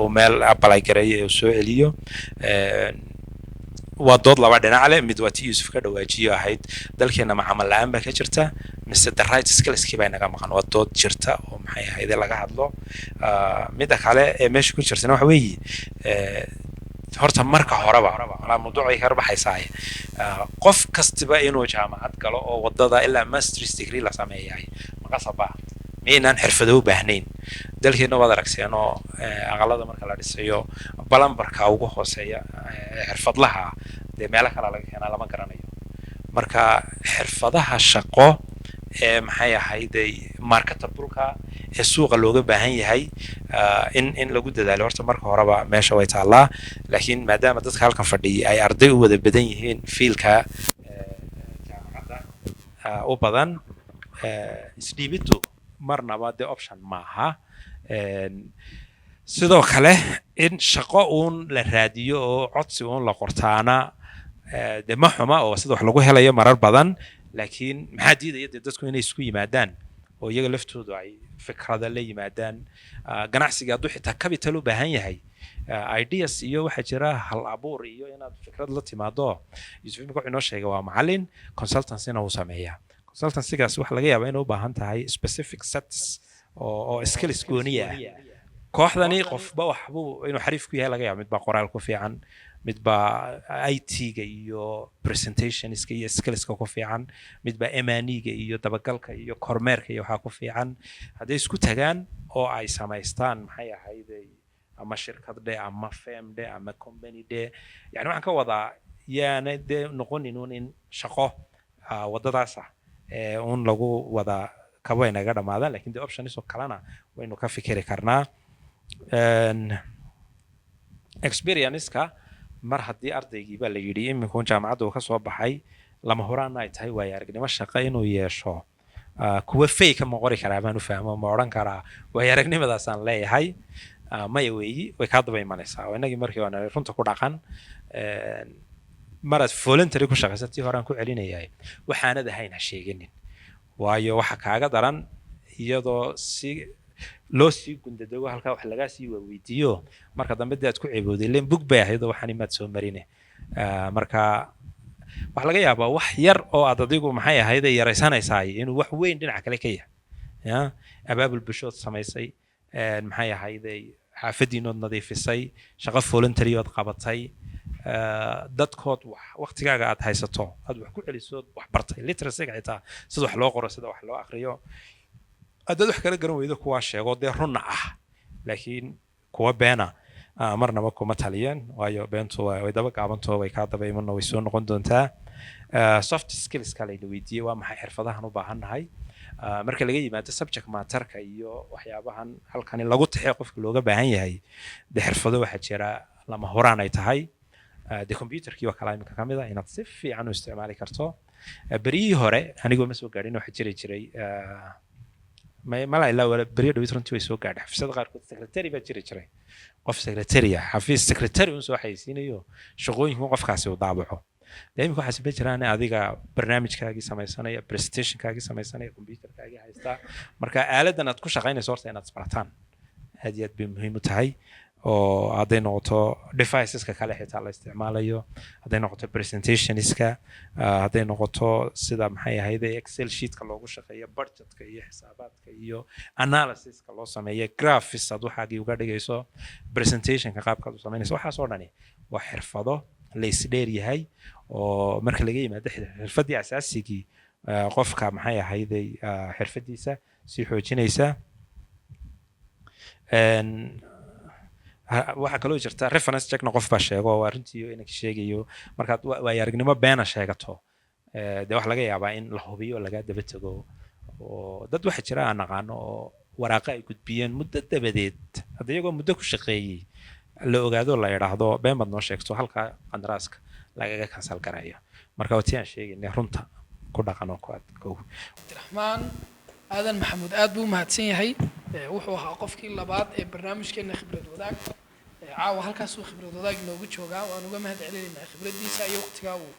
uu meel apply gareeyo ee uu soo celiyo. Waa dood laba dhinac leh. Mid waa ti Yuusuf ka dhawaajiyo ahayd, dalkeena ma camal la-aan baa ka jirta mise the right skillskii baa inaga maqan? Waa dood jirta oo maxay ahayde laga hadlo. Midda kale ee meesha ku jirtana waxa weeye, horta marka horeba walaa mawduucay ka baxaysaa, qof kastiba inuu jaamacad galo oo wadada ilaa masters degree la sameeyahay maqasaba? Miyaynaan xirfado u baahnayn? Dalkeena waad aragteen oo aqalada marka la dhisayo, plumberka ugu hooseeya xirfadlaha dee meelo kale laga keenaa, lama garanayo. Marka xirfadaha shaqo ee maxay ahayday marketableka ee suuqa looga baahan yahay in lagu dadaalo horta marka horeba meesha way taallaa. Laakiin maadaama dadka halkan fadhiyay ay arday u wada badan yihiin, fieldka jaamacadda u badan, isdhiibiddu marnaba dee option maaha. Sidoo kale in shaqo uun la raadiyo oo codsi uun la qortaana dee ma xuma oo sida wax lagu helayo marar badan, laakiin maxaa diidaya dee dadku inay isku yimaadaan oo iyaga laftoodu ay fikrada la yimaadaan? Ganacsiga hadduu xitaa capital u baahan yahay, ideas iyo waxaa jira hal abuur iyo inaad fikrad la timaado. Yusuf imika wuxuu inoo sheegay waa macalin, consultancyna wuu sameeyaa. Consultancygaas waxaa laga yaabaa inay u baahan tahay specific sets oo skills gooniya ah. Kooxdani qofba waxbuu inuu xariif ku yahay laga yaaba. Mid baa qoraal ku fiican, mid baa IT-ga iyo presentationska iyo skillska ku fiican, mid baa M&E-ga iyo dabagalka iyo kormeerka iyo waxaa ku fiican. Hadday isku tagaan oo ay samaystaan maxay ahayday ama shirkad dhe ama firm dhe ama company dhe, yani waxaan ka wadaa yaana dee noqonin un in shaqo waddadaas ah ee un lagu wada kabo ay naga dhamaadaan, lakin dee options oo kalena waynu ka fikiri karnaa. Experience-ka mar haddii ardaygii baa la yidhi iminkuun jaamacadda uu ka soo baxay, lama huraanna ay tahay waayo aragnimo shaqo inuu yeesho, kuwa fake ma qori karaa baan u fahmo, ma odhan karaa waayo aragnimadaasaan leeyahay? Maya weeyi, way kaa daba imanaysaa. Oo innagii markii hore runta ku dhaqan, maraad voluntary ku shaqaysa, tii horaan ku celinayay, waxaanad ahayn ha sheeganin, waayo waxa kaaga daran iyadoo si loo sii gundadego halkaa wax lagaa sii weydiiyo, marka dambe dee aad ku ceebowday len bug bay ahayd oo waxaan imaad soo marine. Marka waxaa laga yaabaa wax yar oo aad adigu maxay ahayd ay yaraysanaysaay inuu wax weyn dhinaca kale ka yahay. Ya abaabul bulshood samaysay, maxay ahayday, xaafadiinood nadiifisay, shaqo voluntary ood qabatay, dadkood wax waqtigaaga aad haysato aad wax ku celisood wax bartay, literacy-ga xitaa, sida wax loo qoro, sida wax loo aqriyo, haddaad wax kala garan weydo kuwaa sheego dee runna ah. Laakiin kuwa beena marnaba kuma taliyeen, waayo beentu way daba gaabanto, way kaa daba imanno, way soo noqon doontaa. Soft skillska layna weydiiyey, waa maxay xirfadahan u baahannahay? Marka laga yimaado subject matterka iyo waxyaabahan halkani lagu tixee qofka looga baahan yahay, de xirfado waxaa jira lama huraan ay tahay. De computerkii waa kalaa imika ka mid a inaad si fiican u isticmaali karto. Beryihii hore anigoo ma soo gaadhin, waxaa jiri jiray, mala ilaa wala beryo dhawid runtii way soo gaadhay, xafiisyada qaarkood secretary baa jiri jiray, qof secretary ah, xafiis secretary un soo xayeysiinayo, shaqooyinku qofkaasi uu daabaco. Dee imika waxaas ma jiraan, adiga barnaamijkaagii samaysanaya, presentationkaagii samaysanaya, computerkaagii haystaa. Marka aaladan aad ku shaqaynayso horta inaad isbarataan aad iyo aad bay muhiim u tahay, oo hadday noqoto deviceska kale xitaa la isticmaalayo, hadday noqoto presentationska, hadday noqoto sida maxay ahayd Excel sheetka loogu shaqeeyo, budgetka iyo xisaabaadka iyo analysiska loo sameeyo, graphics aad waxaagii uga dhigayso, presentationka qaabkaad u samaynayso, waxaas oo dhani waa xirfado la isdheer yahay oo marka laga yimaado xirfaddii asaasigii, qofka maxay ahayday xirfadiisa sii xoojinaysa. Waxaa kaloo jirta reference checkna qof baa sheego, waa runtii inanka sheegayo. Markaad waayo aragnimo beena sheegato, dee waxaa laga yaabaa in la hubiyo, lagaa daba tego, oo dad waxaa jira aan naqaano oo waraaqa ay gudbiyeen muddo dabadeed, hadda iyagoo muddo ku shaqeeyey la ogaado, la idhaahdo been baad noo sheegto, halkaa qandaraaska lagaga cancel garayo. Marka waa tii aan sheegaynay, runta ku dhaqan oo ku adkow. Cabdiraxmaan Aadan Maxamuud aad buu u mahadsan yahay. Wuxuu ahaa qofkii labaad ee barnaamijkeena khibrad wadaag. Caawa halkaasuu khibrad wadaag inoogu joogaa. Waan uga mahad celinaynaa khibraddiisa iyo waqtigaa uu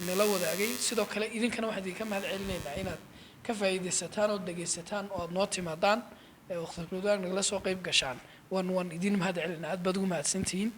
inala wadaagay. Sidoo kale idinkana waxaan idinka mahad celinaynaa inaad ka faa'iidaysataan oo dhegaysataan oo aad noo timaadaan oo khibrad wadaag nagala soo qayb gashaan. Waan idin mahad celinaynaa, aad baad ugu mahadsantihiin.